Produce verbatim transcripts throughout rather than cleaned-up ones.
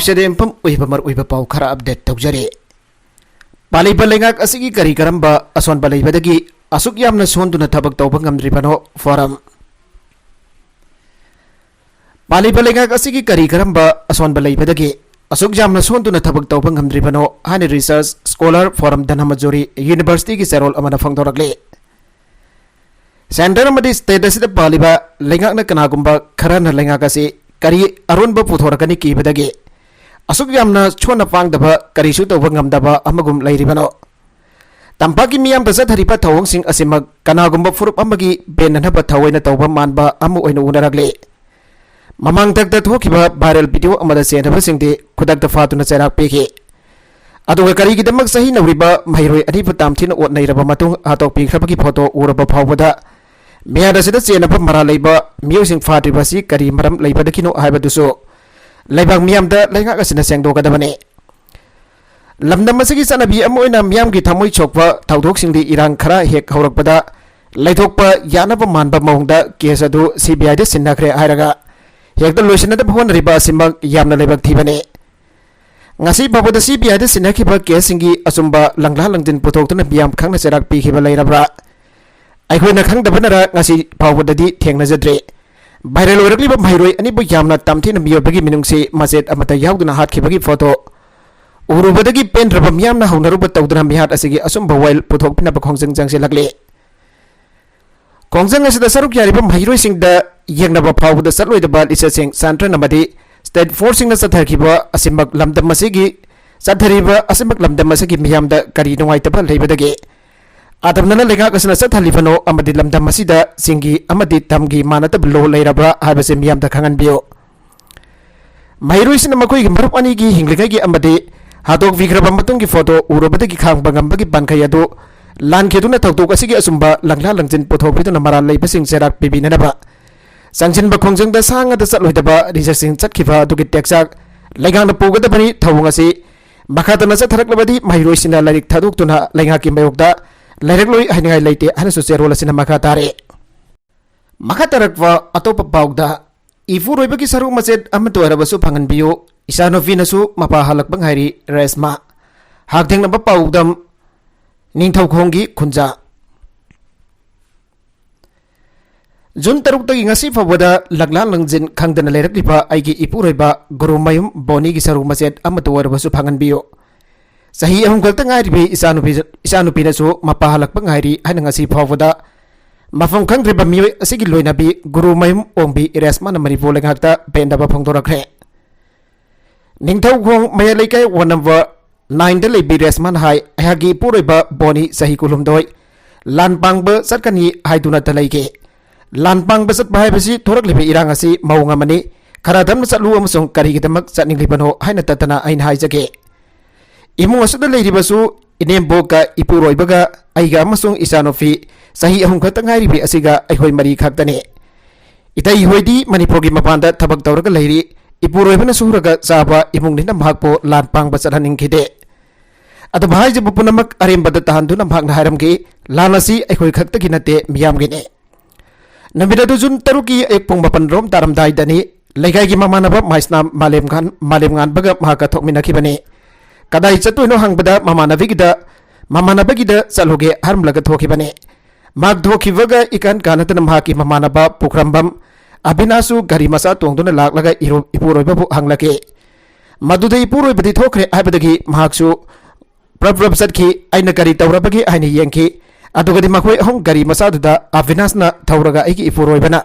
ꯁꯤꯗ ꯌꯨꯝꯐꯝ ꯑꯣꯏꯕ ꯃꯔꯨꯑꯣꯏꯕ ꯄꯥꯎ ꯈꯔ ꯑꯞꯗꯦꯠ ꯇꯧꯖꯔꯤ꯫ ꯄꯥꯜꯂꯤꯕ ꯂꯩꯉꯥꯛ ꯑꯁꯤꯒꯤ ꯀꯔꯤ ꯀꯔꯝꯕ ꯑꯁꯣꯟꯕ ꯂꯩꯕꯗꯒꯤ ꯑꯁꯨꯛ ꯌꯥꯝꯅ ꯁꯣꯟꯗꯨꯅ ꯊꯕꯛ ꯇꯧꯕ ꯉꯝꯗ꯭ꯔꯤꯕꯅꯣ? ꯐꯣꯔꯝ꯫ ꯄꯥꯜꯂꯤꯕ ꯂꯩꯉꯥꯛ ꯑꯁꯤꯒꯤ ꯀꯔꯤ ꯀꯔꯝꯕ ꯑꯁꯣꯟꯕ ꯂꯩꯕꯗꯒꯤ ꯑꯁꯨꯛ ꯌꯥꯝꯅ ꯁꯣꯟꯗꯨꯅ ꯊꯕꯛ ꯇꯧꯕ ꯉꯝꯗ꯭ꯔꯤꯕꯅꯣ ꯍꯥꯏꯅ ꯔꯤꯁꯔꯆ ꯁ꯭ꯀꯣꯂꯔ ꯐꯣꯔꯝ ꯙꯅꯃꯖꯨꯔꯤ ꯌꯨꯅꯤꯚꯔꯁꯤꯇꯤꯒꯤ ꯆꯦꯔꯣꯜ ꯑꯃꯅ ꯐꯣꯡꯗꯣꯔꯛꯂꯤ꯫ ꯁꯦꯟꯇꯔ ꯑꯃꯗꯤ ꯁ꯭ꯇꯦꯠ ꯑꯁꯤꯗ ꯄꯥꯜꯂꯤꯕ ꯂꯩꯉꯥꯛꯅ ꯀꯅꯥꯒꯨꯝꯕ ꯈꯔꯅ ꯂꯩꯉꯥꯛ ꯑꯁꯤ ꯀꯔꯤ ꯑꯔꯣꯟꯕ ꯄꯨꯊꯣꯔꯛꯀꯅꯤ ꯀꯤꯕꯗꯒꯤ ꯑꯁꯨꯛ ꯌꯥꯝꯅ ꯁꯣꯟꯅ ꯄꯥꯡꯗꯕ, ꯀꯔꯤꯁꯨ ꯇꯧꯕ ꯉꯝꯗꯕ ꯑꯃꯒꯨꯝ ꯂꯩꯔꯤꯕꯅꯣ? ꯇꯝꯄꯥꯛꯀꯤ ꯃꯤꯌꯥꯝꯗ ꯆꯠꯊꯔꯤꯕ ꯊꯧꯑꯣꯡꯁꯤꯡ ꯑꯁꯤꯃꯛ ꯀꯅꯥꯒꯨꯝꯕ ꯐꯨꯔꯨꯞ ꯑꯃꯒꯤ ꯄꯦꯟꯅꯅꯕ ꯊꯑꯣꯏꯅ ꯇꯧꯕ ꯃꯥꯟꯕ ꯑꯃ ꯑꯣꯏꯅ ꯎꯅꯔꯛꯂꯤ꯫ ꯃꯃꯥꯡ ꯊꯛꯇ ꯊꯣꯛꯈꯤꯕ ꯚꯥꯏꯔꯦꯜ ꯚꯤꯗꯤꯑꯣ ꯑꯃꯗ ꯆꯦꯟꯅꯕꯁꯤꯡꯗꯤ ꯈꯨꯗꯛꯇ ꯐꯥꯗꯨꯅ ꯆꯩꯔꯥꯛ ꯄꯤꯈꯤ꯫ ꯑꯗꯨꯒ ꯀꯔꯤꯒꯤꯗꯃꯛ ꯆꯍꯤ ꯅꯧꯔꯤꯕ ꯃꯍꯩꯔꯣꯏ ꯑꯅꯤꯕꯨ ꯇꯥꯝꯊꯤꯅ ꯑꯣꯠ ꯅꯩꯔꯕ ꯃꯇꯨꯡ ꯍꯥꯠꯇꯣꯛꯄꯤꯈ꯭ꯔꯕꯒꯤ ꯐꯣꯇꯣ ꯎꯔꯕ ꯐꯥꯎꯕꯗ ꯃꯤꯍꯥꯠ ꯑꯁꯤꯗ ꯆꯦꯟꯅꯕ ꯃꯔꯥꯜ ꯂꯩꯕ ꯃꯤꯑꯣꯏꯁꯤꯡ ꯐꯥꯗ꯭ꯔꯤꯕ ꯑꯁꯤ ꯀꯔꯤ ꯃꯔꯝ ꯂꯩꯕꯗꯒꯤꯅꯣ ꯍꯥꯏꯕꯗꯨꯁꯨ ꯂꯩꯕꯥꯛ ꯃꯤꯌꯥꯝꯗ ꯂꯩꯉꯥꯛ ꯑꯁꯤꯅ ꯁꯦꯡꯗꯣꯛꯀꯗꯕꯅꯤ꯫ ꯂꯝꯗꯝ ꯑꯁꯤꯒꯤ ꯆꯠꯅꯕꯤ ꯑꯃ ꯑꯣꯏꯅ ꯃꯤꯌꯥꯝꯒꯤ ꯊꯃꯣꯏ ꯁꯣꯛꯄ ꯊꯧꯗꯣꯛꯁꯤꯡꯗꯤ ꯏꯔꯥꯡ ꯈꯔ ꯍꯦꯛ ꯍꯧꯔꯛꯄꯗ ꯂꯩꯊꯣꯛꯄ ꯌꯥꯅꯕ ꯃꯥꯟꯕ ꯃꯑꯣꯡꯗ ꯀꯦꯁ ꯑꯗꯨ ꯁꯤ ꯕꯤ ꯑꯥꯏꯗ ꯁꯤꯟꯅꯈ꯭ꯔꯦ ꯍꯥꯏꯔꯒ ꯍꯦꯛꯇ ꯂꯣꯏꯁꯤꯟꯅꯗꯕ ꯍꯣꯠꯅꯔꯤꯕ ꯑꯁꯤꯃꯛ ꯌꯥꯝꯅ ꯂꯥꯏꯕꯛ ꯊꯤꯕꯅꯤ꯫ ꯉꯁꯤ ꯐꯥꯎꯕꯗ ꯁꯤ ꯕꯤ ꯑꯥꯏꯗ ꯁꯤꯟꯅꯈꯤꯕ ꯀꯦꯁꯁꯤꯡꯒꯤ ꯑꯆꯨꯝꯕ ꯂꯪꯂꯥ ꯂꯪꯖꯤꯟ ꯄꯨꯊꯣꯛꯇꯨꯅ ꯃꯤꯌꯥꯝ ꯈꯪꯅ ꯆꯩꯔꯥꯛ ꯄꯤꯈꯤꯕ ꯂꯩꯔꯕ꯭ꯔꯥ? ꯑꯩꯈꯣꯏꯅ ꯈꯪꯗꯕꯅꯔ ꯉꯁꯤ ꯐꯥꯎꯕꯗꯗꯤ ꯊꯦꯡꯅꯖꯗ꯭ꯔꯤ꯫ ꯚꯥꯏꯔꯦꯜ ꯑꯣꯏꯔꯛꯂꯤꯕ ꯃꯍꯩꯔꯣꯏ ꯑꯅꯤꯕꯨ ꯌꯥꯝꯅ ꯇꯝꯊꯤꯅ ꯃꯤꯑꯣꯠꯄꯒꯤ ꯃꯤꯅꯨꯡꯁꯤ ꯃꯆꯦꯠ ꯑꯃꯠꯇ ꯌꯥꯎꯗꯅ ꯍꯥꯠꯈꯤꯕꯒꯤ ꯐꯣꯇꯣ ꯎꯔꯨꯕꯗꯒꯤ ꯄꯦꯟꯗ꯭ꯔꯕ ꯃꯤꯌꯥꯝꯅ ꯍꯧꯅꯔꯨꯕ ꯇꯧꯗꯨꯅ ꯃꯤꯍꯥꯠ ꯑꯁꯤꯒꯤ ꯑꯆꯨꯝꯕ ꯋꯥꯌꯦꯜ ꯄꯨꯊꯣꯛꯄꯤꯅꯕ ꯈꯣꯡꯖꯪ ꯆꯪꯁꯤꯜꯂꯛꯂꯤ꯫ ꯈꯣꯡꯖꯪ ꯑꯁꯤꯗ ꯁꯔꯨꯛ ꯌꯥꯔꯤꯕ ꯃꯍꯩꯔꯣꯏꯁꯤꯡꯗ ꯌꯦꯡꯅꯕ ꯐꯥꯎꯕꯗ ꯆꯠꯂꯣꯏꯗꯕ ꯂꯤꯆꯠꯁꯤꯡ ꯁꯦꯟꯇ꯭ꯔꯦꯜ ꯑꯃꯗꯤ ꯁ꯭ꯇꯦꯠ ꯐꯣꯔꯁꯁꯤꯡꯅ ꯆꯠꯊꯈꯤꯕ ꯑꯁꯤꯃꯛ ꯂꯝꯗꯝ ꯑꯁꯤꯒꯤ ꯆꯠꯊꯔꯤꯕ ꯑꯁꯤꯃꯛ ꯂꯝꯗꯝ ꯑꯁꯤꯒꯤ ꯃꯤꯌꯥꯝꯗ ꯀꯔꯤ ꯅꯨꯡꯉꯥꯏꯇꯕ ꯂꯩꯕꯗꯒꯤ ꯑꯇꯝꯅꯅ ꯂꯩꯉꯥꯛ ꯑꯁꯤꯅ ꯆꯠꯊꯜꯂꯤꯕꯅꯣ ꯑꯃꯗꯤ ꯂꯝꯗꯝ ꯑꯁꯤꯗ ꯆꯤꯡꯒꯤ ꯑꯃꯗꯤ ꯇꯝꯒꯤ ꯃꯥꯟꯅꯗꯕ ꯂꯣ ꯂꯩꯔꯕ꯭ꯔꯥ ꯍꯥꯏꯕꯁꯤ ꯃꯤꯌꯥꯝꯗ ꯈꯪꯍꯟꯕꯤꯌꯨ꯫ ꯃꯍꯩꯔꯣꯏꯁꯤꯡꯅ ꯃꯈꯣꯏꯒꯤ ꯃꯔꯨꯞ ꯑꯅꯤꯒꯤ ꯍꯤꯡꯂꯤꯉꯩꯒꯤ ꯑꯃꯗꯤ ꯍꯥꯠꯇꯣꯛꯄꯤꯈ꯭ꯔꯕ ꯃꯇꯨꯡꯒꯤ ꯐꯣꯇꯣ ꯎꯔꯨꯕꯗꯒꯤ ꯈꯥꯡꯕ ꯉꯝꯕꯒꯤ ꯄꯥꯟꯈꯩ ꯑꯗꯨ ꯂꯥꯟꯈꯤꯗꯨꯅ ꯊꯧꯗꯣꯛ ꯑꯁꯤꯒꯤ ꯑꯆꯨꯝꯕ ꯂꯪꯂꯥ ꯂꯪꯖꯤꯟ ꯄꯨꯊꯣꯛꯄꯤꯗꯨꯅ ꯃꯔꯥꯜ ꯂꯩꯕꯁꯤꯡ ꯆꯩꯔꯥꯛ ꯄꯤꯕꯤꯅꯅꯕ ꯆꯪꯁꯤꯟꯕ ꯈꯣꯡꯖꯪꯗ ꯁꯥ ꯉꯥꯗ ꯆꯠꯂꯣꯏꯗꯕ ꯔꯤꯖꯔꯁꯤꯡ ꯆꯠꯈꯤꯕ ꯑꯗꯨꯒꯤ ꯇꯦꯛꯆꯥꯛ ꯂꯩꯉꯥꯛꯅ ꯄꯨꯒꯗꯕꯅꯤ꯫ ꯊꯧꯑꯣꯡ ꯑꯁꯤ ꯃꯈꯥ ꯇꯥꯅ ꯆꯠꯊꯔꯛꯂꯕꯗꯤ ꯃꯍꯩꯔꯣꯏꯁꯤꯡꯅ ꯂꯥꯏꯔꯤꯛ ꯊꯥꯗꯣꯛꯇꯨꯅ ꯂꯩꯉꯥꯛꯀꯤ ꯃꯥꯌꯣꯛꯇ ꯂꯩꯔꯛꯂꯣꯏ ꯍꯥꯏꯅꯤꯡꯉꯥꯏ ꯂꯩꯇꯦ ꯍꯥꯏꯅꯁꯨ ꯆꯦꯔꯣꯜ ꯑꯁꯤꯅ ꯃꯈꯥ ꯇꯥꯔꯦ꯫ ꯃꯈꯥ ꯇꯥꯔꯛꯄ ꯑꯇꯣꯞꯄ ꯄꯥꯎꯗ ꯏꯄꯨꯔꯣꯏꯕꯒꯤ ꯁꯔꯨꯛ ꯃꯆꯦꯠ ꯑꯃꯠꯇ ꯑꯣꯏꯔꯕꯁꯨ ꯐꯪꯍꯟꯕꯤꯌꯨ꯫ ꯏꯆꯥꯅꯨꯄꯤꯅꯁꯨ ꯃꯄꯥ ꯍꯜꯂꯛꯄ ꯉꯥꯏꯔꯤ, ꯔꯦꯁꯃꯥ꯫ ꯍꯛꯊꯦꯡꯅꯕ ꯄꯥꯎꯗꯝ, ꯅꯤꯡꯊꯧꯈꯣꯡꯒꯤ ꯈꯨꯟꯖꯥ꯫ ꯖꯨꯟ ꯇꯔꯨꯛꯇꯒꯤ ꯉꯁꯤ ꯐꯥꯎꯕꯗ ꯂꯛꯂꯥ ꯂꯪꯖꯤꯟ ꯈꯪꯗꯅ ꯂꯩꯔꯛꯂꯤꯕ ꯑꯩꯒꯤ ꯏꯄꯨꯔꯣꯏꯕ ꯒꯨꯔꯨꯃꯌꯨꯝ ꯕꯣꯅꯤꯒꯤ ꯁꯔꯨꯛ ꯃꯆꯦꯠ ꯑꯃꯠꯇ ꯑꯣꯏꯔꯕꯁꯨ ꯐꯪꯍꯟꯕꯤꯌꯨ꯫ ꯆꯍꯤ ꯑꯍꯨꯝ ꯈꯛꯇ ꯉꯥꯏꯔꯤꯕꯤ ꯏꯆꯥꯅꯨꯄꯤ, ꯏꯆꯥꯅꯨꯄꯤꯅꯁꯨ ꯃꯄꯥ ꯍꯜꯂꯛꯄ ꯉꯥꯏꯔꯤ ꯍꯥꯏꯅ ꯉꯁꯤ ꯐꯥꯎꯕꯗ ꯃꯐꯝ ꯈꯪꯗ꯭ꯔꯤꯕ ꯃꯤꯑꯣꯏ ꯑꯁꯤꯒꯤ ꯂꯣꯏꯅꯕꯤ ꯒꯨꯔꯨꯃꯌꯨꯝ ꯑꯣꯡꯕꯤ ꯔꯦꯁꯃꯥꯅ ꯃꯅꯤꯄꯨꯔ ꯂꯩꯉꯥꯛꯇ ꯄꯦꯟꯗꯕ ꯐꯣꯡꯗꯣꯔꯛꯈ꯭ꯔꯦ꯫ ꯅꯤꯡꯊꯧꯈꯣꯡ ꯃꯌꯥꯏ ꯂꯩꯀꯥꯏ ꯋꯥꯔꯗ ꯅꯝꯕꯔ ꯅꯥꯏꯟꯗ ꯂꯩꯕꯤ ꯔꯦꯁꯃꯥꯅ ꯍꯥꯏ, ꯑꯩꯍꯥꯛꯀꯤ ꯏꯄꯨꯔꯣꯏꯕ ꯕꯣꯅꯤ ꯆꯍꯤ ꯀꯨꯟꯍꯨꯝꯗꯣꯏ ꯂꯥꯟ ꯄꯥꯡꯕ ꯆꯠꯀꯅꯤ ꯍꯥꯏꯗꯨꯅꯇ ꯂꯩꯒꯦ꯫ ꯂꯥꯟ ꯄꯥꯡꯕ ꯆꯠꯄ ꯍꯥꯏꯕꯁꯤ ꯊꯣꯔꯛꯂꯤꯕ ꯏꯔꯥꯡ ꯑꯁꯤ ꯃꯑꯣꯡ ꯑꯃꯅꯤ꯫ ꯈꯔ ꯇꯞꯅ ꯆꯠꯂꯨ ꯑꯃꯁꯨꯡ ꯀꯔꯤꯒꯤꯗꯃꯛ ꯆꯠꯅꯤꯡꯂꯤꯕꯅꯣ ꯍꯥꯏꯅ ꯇꯠꯇꯅ ꯑꯩꯅ ꯍꯥꯏꯖꯒꯦ꯫ ꯏꯃꯨꯡ ꯑꯁꯤꯗ ꯂꯩꯔꯤꯕꯁꯨ ꯏꯅꯦꯝꯕꯣꯛꯀ ꯏꯄꯨꯔꯣꯏꯕꯒ ꯑꯩꯒ ꯑꯃꯁꯨꯡ ꯏꯆꯥꯅꯨꯄꯤ ꯆꯍꯤ ꯑꯍꯨꯝ ꯈꯛꯇ ꯉꯥꯏꯔꯤꯕꯤ ꯑꯁꯤꯒ ꯑꯩꯈꯣꯏ ꯃꯔꯤ ꯈꯛꯇꯅꯤ꯫ ꯏꯇꯩ ꯍꯣꯏꯗꯤ ꯃꯅꯤꯄꯨꯔꯒꯤ ꯃꯄꯥꯟꯗ ꯊꯕꯛ ꯇꯧꯔꯒ ꯂꯩꯔꯤ꯫ ꯏꯄꯨꯔꯣꯏꯕꯅ ꯁꯨꯔꯒ ꯆꯥꯕ ꯏꯃꯨꯡꯅꯤꯅ ꯃꯍꯥꯛꯄꯨ ꯂꯥꯟ ꯄꯥꯡꯕ ꯆꯠꯍꯟꯅꯤꯡꯈꯤꯗꯦ꯫ ꯑꯗꯨꯕꯨ ꯍꯥꯏꯖꯕ ꯄꯨꯝꯅꯃꯛ ꯑꯔꯦꯝꯕꯗ ꯇꯥꯍꯟꯗꯨꯅ ꯃꯍꯥꯛꯅ ꯍꯥꯏꯔꯝꯈꯤ, ꯂꯥꯟ ꯑꯁꯤ ꯑꯩꯈꯣꯏ ꯈꯛꯇꯒꯤ ꯅꯠꯇꯦ, ꯃꯤꯌꯥꯝꯒꯤꯅꯤ꯫ ꯅꯨꯃꯤꯠ ꯑꯗꯨ ꯖꯨꯟ ꯇꯔꯨꯛꯀꯤ ꯑꯌꯨꯛ ꯄꯨꯡ ꯃꯥꯄꯟ ꯔꯣꯝ ꯇꯥꯔꯝꯗꯥꯏꯗꯅꯤ꯫ ꯂꯩꯀꯥꯏꯒꯤ ꯃꯃꯥꯟꯅꯕ ꯃꯥꯏꯁꯅꯥꯝ ꯃꯥꯂꯦꯝ ꯉꯥꯟ-, ꯃꯥꯂꯦꯝ ꯉꯥꯟꯕꯒ ꯃꯍꯥꯛꯀ ꯊꯣꯛꯃꯤꯟꯅꯈꯤꯕꯅꯤ꯫ ꯀꯗꯥꯏ ꯆꯠꯇꯣꯏꯅꯣ ꯍꯪꯕꯗ ꯃꯃꯥꯟꯅꯕꯤꯒꯤꯗ, ꯃꯃꯥꯟꯅꯕꯒꯤꯗ ꯆꯠꯂꯨꯒꯦ ꯍꯥꯏꯔꯝꯂꯒ ꯊꯣꯛꯈꯤꯕꯅꯤ꯫ ꯃꯍꯥꯛ ꯊꯣꯛꯈꯤꯕꯒ ꯏꯀꯥꯟ ꯀꯥꯟꯅꯗꯅ ꯃꯍꯥꯛꯀꯤ ꯃꯃꯥꯟꯅꯕ ꯄꯨꯈ꯭ꯔꯝꯕꯝ ꯑꯕꯤꯅꯥꯁꯁꯨ ꯒꯥꯔꯤ ꯃꯆꯥ ꯇꯣꯡꯗꯨꯅ ꯂꯥꯛꯂꯒ ꯏꯔꯨ-, ꯏꯄꯨꯔꯣꯏꯕꯕꯨ ꯍꯪꯂꯛꯈꯤ꯫ ꯃꯗꯨꯗ ꯏꯄꯨꯔꯣꯏꯕꯗꯤ ꯊꯣꯛꯈ꯭ꯔꯦ ꯍꯥꯏꯕꯗꯒꯤ ꯃꯍꯥꯛꯁꯨ ꯄ꯭ꯔꯞ ꯄ꯭ꯔꯞ ꯆꯠꯈꯤ꯫ ꯑꯩꯅ ꯀꯔꯤ ꯇꯧꯔꯕꯒꯦ ꯍꯥꯏꯅ ꯌꯦꯡꯈꯤ꯫ ꯑꯗꯨꯒꯗꯤ ꯃꯈꯣꯏ ꯑꯍꯨꯝ ꯒꯥꯔꯤ ꯃꯆꯥꯗꯨꯗ ꯑꯕꯤꯅꯥꯁꯅ ꯊꯧꯔꯒ ꯑꯩꯒꯤ ꯏꯄꯨꯔꯣꯏꯕꯅ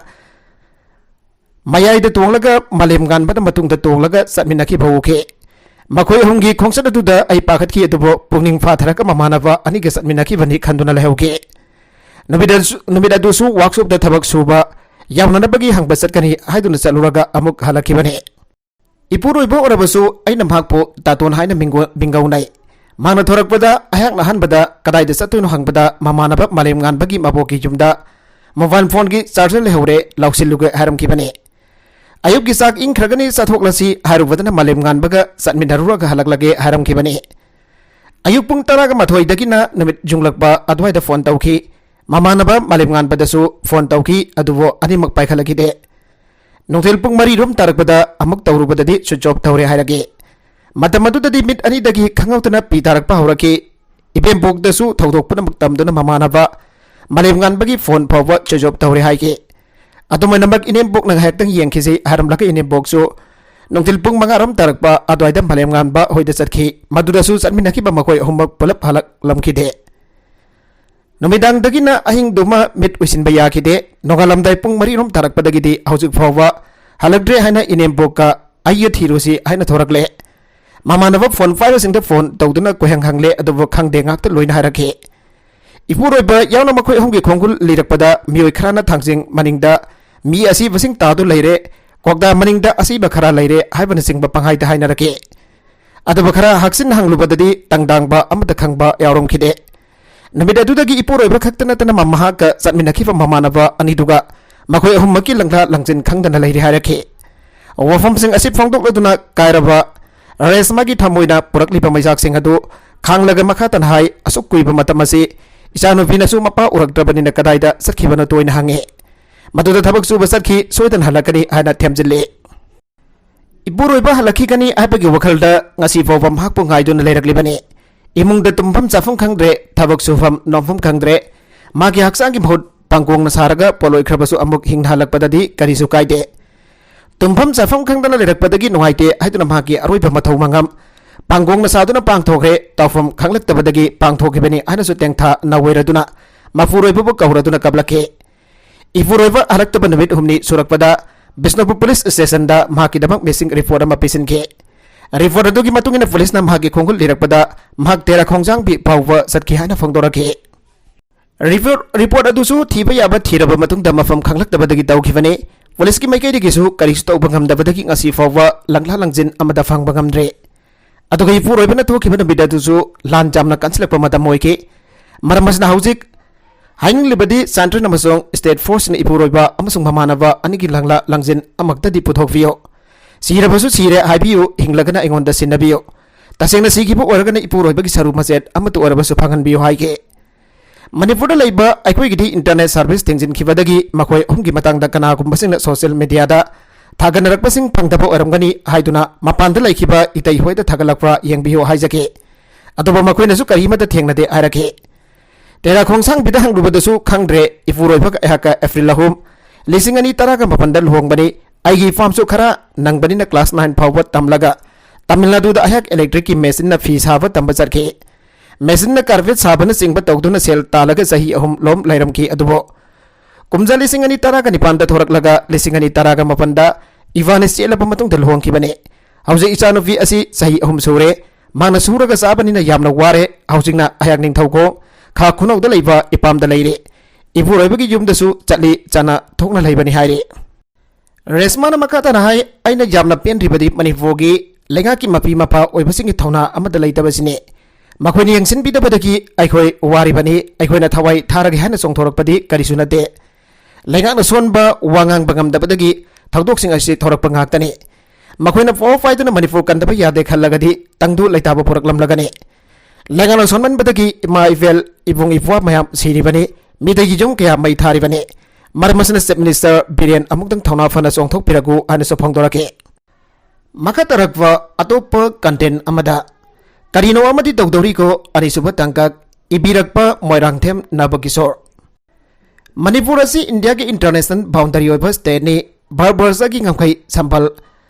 ꯃꯌꯥꯏꯗ ꯇꯣꯡꯂꯒ ꯃꯥꯂꯦꯝ ꯉꯥꯟꯕꯅ ꯃꯇꯨꯡꯗ ꯇꯣꯡꯂꯒ ꯆꯠꯃꯤꯟꯅꯈꯤꯕ ꯎꯈꯤ꯫ ꯃꯈꯣꯏ ꯑꯍꯨꯝꯒꯤ ꯈꯣꯡꯆꯠ ꯑꯗꯨꯗ ꯑꯩ ꯄꯥꯈꯠꯈꯤ, ꯑꯗꯨꯕꯨ ꯄꯨꯛꯅꯤꯡ ꯐꯥꯊꯔꯒ ꯃꯃꯥꯟꯅꯕ ꯑꯅꯤꯒ ꯆꯠꯃꯤꯟꯅꯈꯤꯕꯅꯤ ꯈꯟꯗꯨꯅ ꯂꯩꯍꯧꯈꯤ꯫ ꯅꯨꯃꯤꯠ ꯑꯗꯨꯁꯨ, ꯅꯨꯃꯤꯠ ꯑꯗꯨꯁꯨ ꯋꯥꯛꯁꯣꯞꯇ ꯊꯕꯛ ꯁꯨꯕ ꯌꯥꯎꯅꯅꯕꯒꯤ ꯍꯪꯕ ꯆꯠꯀꯅꯤ ꯍꯥꯏꯗꯨꯅ ꯆꯠꯂꯨꯔꯒ ꯑꯃꯨꯛ ꯍꯜꯂꯛꯈꯤꯕꯅꯤ꯫ ꯏꯄꯨꯔꯣꯏꯕ ꯑꯣꯏꯔꯕꯁꯨ ꯑꯩꯅ ꯃꯍꯥꯛꯄꯨ ꯇꯥꯇꯣꯟ ꯍꯥꯏꯅ ꯃꯤꯡꯒꯧ-, ꯃꯤꯡꯒꯧꯅꯩ꯫ ꯃꯍꯥꯛꯅ ꯊꯣꯔꯛꯄꯗ ꯑꯩꯍꯥꯛꯅ ꯑꯍꯥꯟꯕꯗ ꯀꯗꯥꯏꯗ ꯆꯠꯇꯣꯏꯅꯣ ꯍꯪꯕꯗ ꯃꯃꯥꯟꯅꯕ ꯃꯥꯂꯦꯝ ꯉꯥꯟꯕꯒꯤ ꯃꯕꯣꯛꯀꯤ ꯌꯨꯝꯗ ꯃꯣꯕꯥꯏꯜ ꯐꯣꯟꯒꯤ ꯆꯥꯔꯖꯔ ꯂꯩꯍꯧꯔꯦ, ꯂꯧꯁꯤꯜꯂꯨꯒꯦ ꯍꯥꯏꯔꯝꯈꯤꯕꯅꯤ꯫ ꯑꯌꯨꯛꯀꯤ ꯆꯥꯛ ꯏꯪꯈ꯭ꯔꯒꯅꯤ ꯆꯥꯊꯣꯛꯂꯁꯤ ꯍꯥꯏꯔꯨꯕꯗꯅ ꯃꯥꯂꯦꯝ ꯉꯥꯟꯕꯒ ꯆꯠꯃꯤꯟꯅꯔꯨꯔꯒ ꯍꯜꯂꯛꯂꯒꯦ ꯍꯥꯏꯔꯝꯈꯤꯕꯅꯤ꯫ ꯑꯌꯨꯛ ꯄꯨꯡ ꯇꯔꯥꯒ ꯃꯥꯊꯣꯏꯗꯒꯤꯅ ꯅꯨꯃꯤꯠ ꯌꯨꯡꯂꯛꯄ ꯑꯗꯨꯋꯥꯏꯗ ꯐꯣꯟ ꯇꯧꯈꯤ꯫ ꯃꯃꯥꯟꯅꯕ ꯃꯥꯂꯦꯝ ꯉꯥꯟꯕꯗꯁꯨ ꯐꯣꯟ ꯇꯧꯈꯤ, ꯑꯗꯨꯕꯨ ꯑꯅꯤꯃꯛ ꯄꯥꯏꯈꯠꯂꯛꯈꯤꯗꯦ꯫ ꯅꯨꯡꯊꯤꯜ ꯄꯨꯡ ꯃꯔꯤ ꯔꯣꯝ ꯇꯥꯔꯛꯄꯗ ꯑꯃꯨꯛ ꯇꯧꯔꯨꯕꯗꯗꯤ switch off ꯇꯧꯔꯦ ꯍꯥꯏꯔꯛꯏ꯫ ꯃꯇꯝ ꯑꯗꯨꯗꯗꯤ ꯃꯤꯠ ꯑꯅꯤꯗꯒꯤ ꯈꯪꯍꯧꯗꯅ ꯄꯤ ꯇꯥꯔꯛꯄ ꯍꯧꯔꯛꯈꯤ꯫ ꯏꯕꯦꯝꯕꯣꯛꯇꯁꯨ ꯊꯧꯗꯣꯛ ꯄꯨꯝꯅꯃꯛ ꯇꯝꯗꯨꯅ ꯃꯃꯥꯟꯅꯕ ꯃꯥꯂꯦꯝꯉꯥꯟꯕꯒꯤ phone ꯐꯥꯎꯕ switch off ꯇꯧꯔꯦ ꯍꯥꯏꯈꯤ꯫ ꯑꯗꯨꯝ ꯑꯣꯏꯅꯃꯛ ꯏꯅꯦꯝꯕꯣꯛꯅ ꯉꯥꯏꯍꯥꯛꯇꯪ ꯌꯦꯡꯈꯤꯁꯤ ꯍꯥꯏꯔꯝꯂꯒ ꯏꯅꯦꯝꯕꯣꯛꯁꯨ ꯅꯨꯡꯊꯤꯜ ꯄꯨꯡ ꯃꯉꯥ ꯔꯣꯝ ꯇꯥꯔꯛꯄ ꯑꯗꯨꯋꯥꯏꯗ ꯃꯥꯂꯦꯝꯉꯥꯟꯕ ꯍꯣꯏꯗ ꯆꯠꯈꯤ꯫ ꯃꯗꯨꯗꯁꯨ ꯆꯠꯃꯤꯟꯅꯈꯤꯕ ꯃꯈꯣꯏ ꯑꯍꯨꯝꯃꯛ ꯄꯨꯂꯞ ꯍꯜꯂꯛꯂꯝꯈꯤꯗꯦ꯫ ꯅꯨꯃꯤꯗꯥꯡꯗꯒꯤꯅ ꯑꯍꯤꯡꯗꯨꯃ ꯃꯤꯠ ꯎꯏꯁꯤꯟꯕ ꯌꯥꯈꯤꯗꯦ꯫ ꯅꯣꯡꯉꯥꯜꯂꯝꯗꯥꯏ ꯄꯨꯡ ꯃꯔꯤ ꯔꯣꯝ ꯇꯥꯔꯛꯄꯗꯒꯤꯗꯤ ꯍꯧꯖꯤꯛ ꯐꯥꯎꯕ ꯍꯜꯂꯛꯇ꯭ꯔꯦ ꯍꯥꯏꯅ ꯏꯅꯦꯝꯕꯣꯛꯀ ꯑꯩꯒ ꯊꯤꯔꯨꯁꯤ ꯍꯥꯏꯅ ꯊꯣꯔꯛꯂꯦ꯫ ꯃꯃꯥꯟꯅꯕ phone ꯄꯥꯏꯕꯁꯤꯡꯗ phone ꯇꯧꯗꯨꯅ ꯀꯣꯏꯍꯪ ꯍꯪꯂꯦ, ꯑꯗꯨꯕꯨ ꯈꯪꯗꯦ ꯉꯥꯛꯇ ꯂꯣꯏꯅ ꯍꯥꯏꯔꯛꯈꯤ꯫ ꯏꯄꯨꯔꯣꯏꯕ ꯌꯥꯎꯅ ꯃꯈꯣꯏ ꯑꯍꯨꯝꯒꯤ ꯈꯣꯡꯒꯨꯜ ꯂꯤꯔꯛꯄꯗ ꯃꯤꯑꯣꯏ ꯈꯔꯅ ꯊꯥꯡꯖꯤꯡ ꯃꯅꯤꯡꯗ ꯃꯤ ꯑꯁꯤꯕꯁꯤꯡ ꯇꯥꯗꯨ ꯂꯩꯔꯦ, ꯀ꯭ꯋꯥꯛꯇꯥ ꯃꯅꯤꯡꯗ ꯑꯁꯤꯕ ꯈꯔ ꯂꯩꯔꯦ ꯍꯥꯏꯕꯅꯆꯤꯡꯕ ꯄꯪꯍꯥꯏꯗ ꯍꯥꯏꯅꯔꯛꯈꯤ꯫ ꯑꯗꯨꯕꯨ ꯈꯔ ꯍꯛꯆꯤꯟꯅ ꯍꯪꯂꯨꯕꯗꯗꯤ ꯇꯪꯗꯥꯡꯕ ꯑꯃꯠꯇ ꯈꯪꯕ ꯌꯥꯎꯔꯝꯈꯤꯗꯦ꯫ ꯅꯨꯃꯤꯠ ꯑꯗꯨꯗꯒꯤ ꯏꯄꯨꯔꯣꯏꯕ ꯈꯛꯇ ꯅꯠꯇꯅ ꯃ-, ꯃꯍꯥꯛꯀ ꯆꯠꯃꯤꯟꯅꯈꯤꯕ ꯃꯃꯥꯟꯅꯕ ꯑꯅꯤꯗꯨꯒ ꯃꯈꯣꯏ ꯑꯍꯨꯝꯃꯛꯀꯤ ꯂꯪꯂꯥ ꯂꯪꯖꯤꯟ ꯈꯪꯗꯅ ꯂꯩꯔꯤ ꯍꯥꯏꯔꯛꯈꯤ꯫ ꯋꯥꯐꯝꯁꯤꯡ ꯑꯁꯤ ꯐꯣꯡꯗꯣꯛꯂꯗꯨꯅ ꯀꯥꯏꯔꯕ ꯔꯦꯁꯃꯥꯒꯤ ꯊꯃꯣꯏꯅ ꯄꯨꯔꯛꯂꯤꯕ ꯃꯩꯆꯥꯛꯁꯤꯡ ꯑꯗꯨ ꯈꯥꯡꯂꯒ ꯃꯈꯥ ꯇꯥꯅ ꯍꯥꯏ, "ꯑꯁꯨꯛ ꯀꯨꯏꯕ ꯃꯇꯝ ꯑꯁꯤ ꯏꯆꯥꯅꯨꯄꯤꯅꯁꯨ ꯃꯄꯥ ꯎꯔꯛꯇ꯭ꯔꯕꯅꯤꯅ ꯀꯗꯥꯏꯗ ꯆꯠꯈꯤꯕꯅꯣ?" ꯇꯣꯏꯅ ꯍꯪꯉꯤ꯫ "ꯃꯗꯨꯗ ꯊꯕꯛ ꯁꯨꯕ ꯆꯠꯈꯤ, ꯁꯣꯏꯗꯅ ꯍꯜꯂꯛꯀꯅꯤ" ꯍꯥꯏꯅ ꯊꯦꯝꯖꯤꯜꯂꯤ꯫ ꯏꯄꯨꯔꯣꯏꯕ ꯍꯜꯂꯛꯈꯤꯒꯅꯤ ꯍꯥꯏꯕꯒꯤ ꯋꯥꯈꯜꯗ ꯉꯁꯤ ꯐꯥꯎꯕ ꯃꯍꯥꯛꯄꯨ ꯉꯥꯏꯗꯨꯅ ꯂꯩꯔꯛꯂꯤꯕꯅꯤ꯫ ꯏꯃꯨꯡꯗ ꯇꯨꯝꯐꯝ ꯆꯥꯐꯝ ꯈꯪꯗ꯭ꯔꯦ, ꯊꯕꯛ ꯁꯨꯐꯝ ꯅꯣꯝꯐꯝ ꯈꯪꯗ꯭ꯔꯦ꯫ ꯃꯥꯒꯤ ꯍꯛꯆꯥꯡꯒꯤ ꯃꯍꯨꯠ ꯄꯥꯡꯒꯣꯡꯅ ꯁꯥꯔꯒ ꯄꯣꯠꯂꯣꯏꯈ꯭ꯔꯕꯁꯨ ꯑꯃꯨꯛ ꯍꯤꯡꯅꯍꯜꯂꯛꯄꯗꯗꯤ ꯀꯔꯤꯁꯨ ꯀꯥꯏꯗꯦ꯫ ꯇꯨꯝꯐꯝ ꯆꯥꯐꯝ ꯈꯪꯗꯅ ꯂꯩꯔꯛꯄꯗꯒꯤ ꯅꯨꯡꯉꯥꯏꯇꯦ ꯍꯥꯏꯗꯨꯅ ꯃꯍꯥꯛꯀꯤ ꯑꯔꯣꯏꯕ ꯃꯊꯧ ꯃꯉꯝ ꯄꯥꯡꯒꯣꯡꯅ ꯁꯥꯗꯨꯅ ꯄꯥꯡꯊꯣꯛꯈ꯭ꯔꯦ, ꯇꯧꯐꯝ ꯈꯪꯂꯛꯇꯕꯗꯒꯤ ꯄꯥꯡꯊꯣꯛꯈꯤꯕꯅꯤ ꯍꯥꯏꯅꯁꯨ ꯇꯦꯡꯊꯥ ꯅꯧꯋꯦꯔꯗꯨꯅ ꯃꯄꯨꯔꯣꯏꯕꯕꯨ ꯀꯧꯔꯗꯨꯅ ꯀꯞꯂꯛꯈꯤ꯫ ꯏꯄꯨꯔꯣꯏꯕ ꯍꯜꯂꯛꯇꯕ ꯅꯨꯃꯤꯠ ꯍꯨꯝꯅꯤ ꯁꯨꯔꯛꯄꯗ ꯕꯤꯁꯅꯨꯄꯨꯔ ꯄꯨꯂꯤꯁ ꯁ꯭ꯇꯦꯁꯟꯗ ꯃꯍꯥꯛꯀꯤꯗꯃꯛ missing report ꯑꯃ ꯄꯤꯁꯤꯟꯈꯤ꯫ Report ꯑꯗꯨꯒꯤ ꯃꯇꯨꯡ ꯏꯟꯅ ꯄꯨꯂꯤꯁꯅ ꯃꯍꯥꯛꯀꯤ ꯈꯣꯡꯒꯨꯜ ꯂꯤꯔꯛꯄꯗ ꯃꯍꯥꯛ ꯇꯦꯔꯥ ꯈꯣꯡꯖꯥꯡꯕꯤ ꯐꯥꯎꯕ ꯆꯠꯈꯤ ꯍꯥꯏꯅ ꯐꯣꯡꯗꯣꯔꯛꯈꯤ꯫ Report, report ꯑꯗꯨꯁꯨ ꯊꯤꯕ ꯌꯥꯕ ꯊꯤꯔꯕ ꯃꯇꯨꯡꯗ ꯃꯐꯝ ꯈꯪꯂꯛꯇꯕꯗꯒꯤ ꯇꯧꯈꯤꯕꯅꯤ꯫ ꯄꯨꯂꯤꯁꯀꯤ ꯃꯥꯏꯀꯩꯗꯒꯤꯁꯨ ꯀꯔꯤꯁꯨ ꯇꯧꯕ ꯉꯝꯗꯕꯗꯒꯤ ꯉꯁꯤ ꯐꯥꯎꯕ ꯂꯪꯂꯥ ꯂꯪꯖꯤꯟ ꯑꯃꯗ ꯐꯪꯕ ꯉꯝꯗ꯭ꯔꯦ꯫ ꯑꯗꯨꯒ ꯏꯄꯨꯔꯣꯏꯕꯅ ꯊꯣꯛꯈꯤꯕ ꯅꯨꯃꯤꯠ ꯑꯗꯨꯁꯨ ꯂꯥꯟ ꯌꯥꯝꯅ ꯀꯟꯁꯤꯜꯂꯛꯄ ꯃꯇꯝ ꯑꯣꯏꯈꯤ꯫ ꯃꯔꯝ ꯑꯁꯤꯅ ꯍꯧꯖꯤꯛ ꯍꯥꯏꯅꯤꯡꯂꯤꯕꯗꯤ central ꯑꯃꯁꯨꯡ state forceꯅ ꯏꯄꯨꯔꯣꯏꯕ ꯑꯃꯁꯨꯡ ꯃꯃꯥꯟꯅꯕ ꯑꯅꯤꯒꯤ ꯂꯪꯂꯥ ꯂꯪꯖꯤꯟ ꯑꯃꯛꯇꯗꯤ ꯄꯨꯊꯣꯛꯄꯤꯌꯨ꯫ ꯁꯤꯔꯕꯁꯨ ꯁꯤꯔꯦ ꯍꯥꯏꯕꯤꯌꯨ, ꯍꯤꯡꯂꯒꯅ ꯑꯩꯉꯣꯟꯗ ꯁꯤꯟꯅꯕꯤꯌꯨ꯫ ꯇꯁꯦꯡꯅ ꯁꯤꯈꯤꯕ ꯑꯣꯏꯔꯒꯅ ꯏꯄꯨꯔꯣꯏꯕꯒꯤ ꯁꯔꯨ ꯃꯆꯦꯠ ꯑꯃꯠꯇ ꯑꯣꯏꯔꯕꯁꯨ ꯐꯪꯍꯟꯕꯤꯌꯨ ꯍꯥꯏꯈꯤ꯫ ꯃꯅꯤꯄꯨꯔꯗ ꯂꯩꯕ ꯑꯩꯈꯣꯏꯒꯤꯗꯤ internet service ꯊꯤꯡꯖꯤꯟꯈꯤꯕꯗꯒꯤ ꯃꯈꯣꯏ ꯑꯍꯨꯝꯒꯤ ꯃꯇꯥꯡꯗ ꯀꯅꯥꯒꯨꯝꯕꯁꯤꯡꯅ social media ꯗ ꯊꯥꯒꯠꯅꯔꯛꯄꯁꯤꯡ ꯐꯪꯗꯕ ꯑꯣꯏꯔꯝꯒꯅꯤ ꯍꯥꯏꯗꯨꯅ ꯃꯄꯥꯟꯗ ꯂꯩꯈꯤꯕ ꯏꯇꯩ ꯍꯣꯏꯗ ꯊꯥꯒꯠꯂꯛꯄ꯭ꯔꯥ ꯌꯦꯡꯕꯤꯌꯨ ꯍꯥꯏꯖꯒꯦ꯫ ꯑꯗꯨꯕꯨ ꯃꯈꯣꯏꯅꯁꯨ ꯀꯔꯤꯃꯠꯇ ꯊꯦꯡꯅꯗꯦ ꯍꯥꯏꯔꯛꯈꯤ꯫ ꯇꯦꯔꯥ ꯈꯣꯡꯁꯥꯡꯕꯤꯗ ꯍꯪꯂꯨꯕꯗꯁꯨ ꯈꯪꯗ꯭ꯔꯦ꯫ ꯏꯄꯨꯔꯣꯏꯕ ꯑꯩꯍꯥꯛꯀ April ꯑꯍꯨꯝ, ꯂꯤꯁꯤꯡ ꯑꯅꯤ ꯇꯔꯥꯒ ꯃꯥꯄꯟꯗ ꯂꯨꯍꯣꯡꯕꯅꯤ꯫ ꯑꯩꯒꯤ ꯏꯄꯥꯝꯁꯨ ꯈꯔ ꯅꯪꯕꯅꯤꯅ class nine ꯐꯥꯎꯕ ꯇꯝꯂꯒ ꯇꯥꯃꯤꯜ ꯅꯥꯗꯨꯗ ꯑꯩꯍꯥꯛ electric ꯀꯤ machine ꯅ ꯐꯤ ꯁꯥꯕ ꯇꯝꯕ ꯆꯠꯈꯤ꯫ Machine ꯅ carpet ꯁꯥꯕꯅꯆꯤꯡꯕ ꯇꯧꯗꯨꯅ ꯁꯦꯜ ꯇꯥꯜꯂꯒ ꯆꯍꯤ ꯑꯍꯨꯝ ꯂꯣꯝ ꯂꯩꯔꯝꯈꯤ꯫ ꯑꯗꯨꯕꯨ ꯀꯨꯝꯖꯥ ꯂꯤꯁꯤꯡ ꯑꯅꯤ ꯇꯔꯥꯒ ꯅꯤꯄꯥꯟꯗ ꯊꯣꯔꯛꯂꯒ ꯂꯤꯁꯤꯡ ꯑꯅꯤ ꯇꯔꯥꯒ ꯃꯥꯄꯟꯗ ꯏꯕꯥꯅꯤ ꯆꯦꯜꯂꯕ ꯃꯇꯨꯡꯗ ꯂꯨꯍꯣꯡꯈꯤꯕꯅꯤ꯫ ꯍꯧꯖꯤꯛ ꯏꯆꯥꯅꯨꯄꯤ ꯑꯁꯤ ꯆꯍꯤ ꯑꯍꯨꯝ ꯁꯨꯔꯦ꯫ ꯃꯥꯅ ꯁꯨꯔꯒ ꯆꯥꯕꯅꯤꯅ ꯌꯥꯝꯅ ꯋꯥꯔꯦ꯫ ꯍꯧꯖꯤꯛꯅ ꯑꯩꯍꯥꯛ ꯅꯤꯡꯊꯧꯈꯣꯡ ꯈꯥ ꯈꯨꯅꯧꯗ ꯂꯩꯕ ꯏꯄꯥꯝꯗ ꯂꯩꯔꯦ꯫ ꯏꯄꯨꯔꯣꯏꯕꯒꯤ ꯌꯨꯝꯗꯁꯨ ꯆꯠꯂꯤ ꯆꯥꯅ ꯊꯣꯛꯅ ꯂꯩꯕꯅꯤ ꯍꯥꯏꯔꯤ꯫ ꯔꯦꯁꯃꯥꯅ ꯃꯈꯥ ꯇꯥꯅ ꯍꯥꯏ, "ꯑꯩꯅ ꯌꯥꯝꯅ ꯄꯦꯟꯗ꯭ꯔꯤꯕꯗꯤ ꯃꯅꯤꯄꯨꯔꯒꯤ ꯂꯩꯉꯥꯛꯀꯤ ꯃꯄꯤ ꯃꯄꯥ ꯑꯣꯏꯕꯁꯤꯡꯒꯤ ꯊꯧꯅꯥ ꯑꯃꯠꯇ ꯂꯩꯇꯕꯁꯤꯅꯤ꯫ ꯃꯈꯣꯏꯅ ꯌꯦꯡꯁꯤꯟꯕꯤꯗꯕꯗꯒꯤ ꯑꯩꯈꯣꯏ ꯋꯥꯔꯤꯕꯅꯤ꯫ ꯑꯩꯈꯣꯏꯅ ꯊꯋꯥꯏ ꯊꯥꯔꯒꯦ ꯍꯥꯏꯅ ꯆꯣꯡꯊꯣꯔꯛꯄꯗꯤ ꯀꯔꯤꯁꯨ ꯅꯠꯇꯦ꯫ ꯂꯩꯉꯥꯛꯅ ꯁꯣꯟꯕ ꯋꯥ ꯉꯥꯡꯕ ꯉꯝꯗꯕꯗꯒꯤ ꯊꯧꯗꯣꯛꯁꯤꯡ ꯑꯁꯤ ꯊꯣꯔꯛꯄ ꯉꯥꯛꯇꯅꯤ꯫ ꯃꯈꯣꯏꯅ ꯄꯥꯎ ꯄꯥꯏꯗꯨꯅ ꯃꯅꯤꯄꯨꯔ ꯀꯟꯗꯕ ꯌꯥꯗꯦ ꯈꯜꯂꯒꯗꯤ ꯇꯪꯗꯨ ꯂꯩꯇꯥꯕ ꯄꯨꯔꯛꯂꯝꯂꯒꯅꯤ꯫ ꯂꯩꯉꯥꯛꯅ ꯁꯣꯟꯃꯟꯕꯗꯒꯤ ꯏꯃꯥ ꯏꯕꯦꯜ, ꯏꯕꯨꯡ ꯏꯄ꯭ꯋꯥ ꯃꯌꯥꯝ ꯁꯤꯔꯤꯕꯅꯤ꯫ ꯃꯤꯗꯒꯤ ꯌꯨꯝ ꯀꯌꯥ ꯃꯩ ꯊꯥꯔꯤꯕꯅꯤ꯫ ꯃꯔꯝ ꯑꯁꯤꯅ Chief Minister ꯕꯤꯔꯦꯟ ꯑꯃꯨꯛꯇꯪ ꯊꯧꯅꯥ ꯐꯅ ꯆꯣꯡꯊꯣꯛꯄꯤꯔꯛꯎ" ꯍꯥꯏꯅꯁꯨ ꯐꯣꯡꯗꯣꯔꯛꯈꯤ꯫ ꯃꯈꯥ ꯇꯥꯔꯛꯄ ꯑꯇꯣꯞꯄ content ꯑꯃꯗ, "ꯀꯔꯤꯅꯣ ꯑꯃꯗꯤ ꯇꯧꯗꯧꯔꯤꯀꯣ?" ꯑꯅꯤꯁꯨꯕ ꯇꯥꯡꯀꯛ, ꯏꯕꯤꯔꯛꯄ ꯃꯣꯏꯔꯥꯡꯊꯦꯝ ꯅꯕꯀꯤꯁꯣꯔ꯫ ꯃꯅꯤꯄꯨꯔ ꯑꯁꯤ ꯏꯟꯗꯤꯌꯥꯒꯤ international boundary ꯑꯣꯏꯕ state ꯅꯤ꯫ ꯚꯥꯔꯠ ꯕꯔꯁꯒꯤ ꯉꯝꯈꯩ ꯁꯝꯕꯜ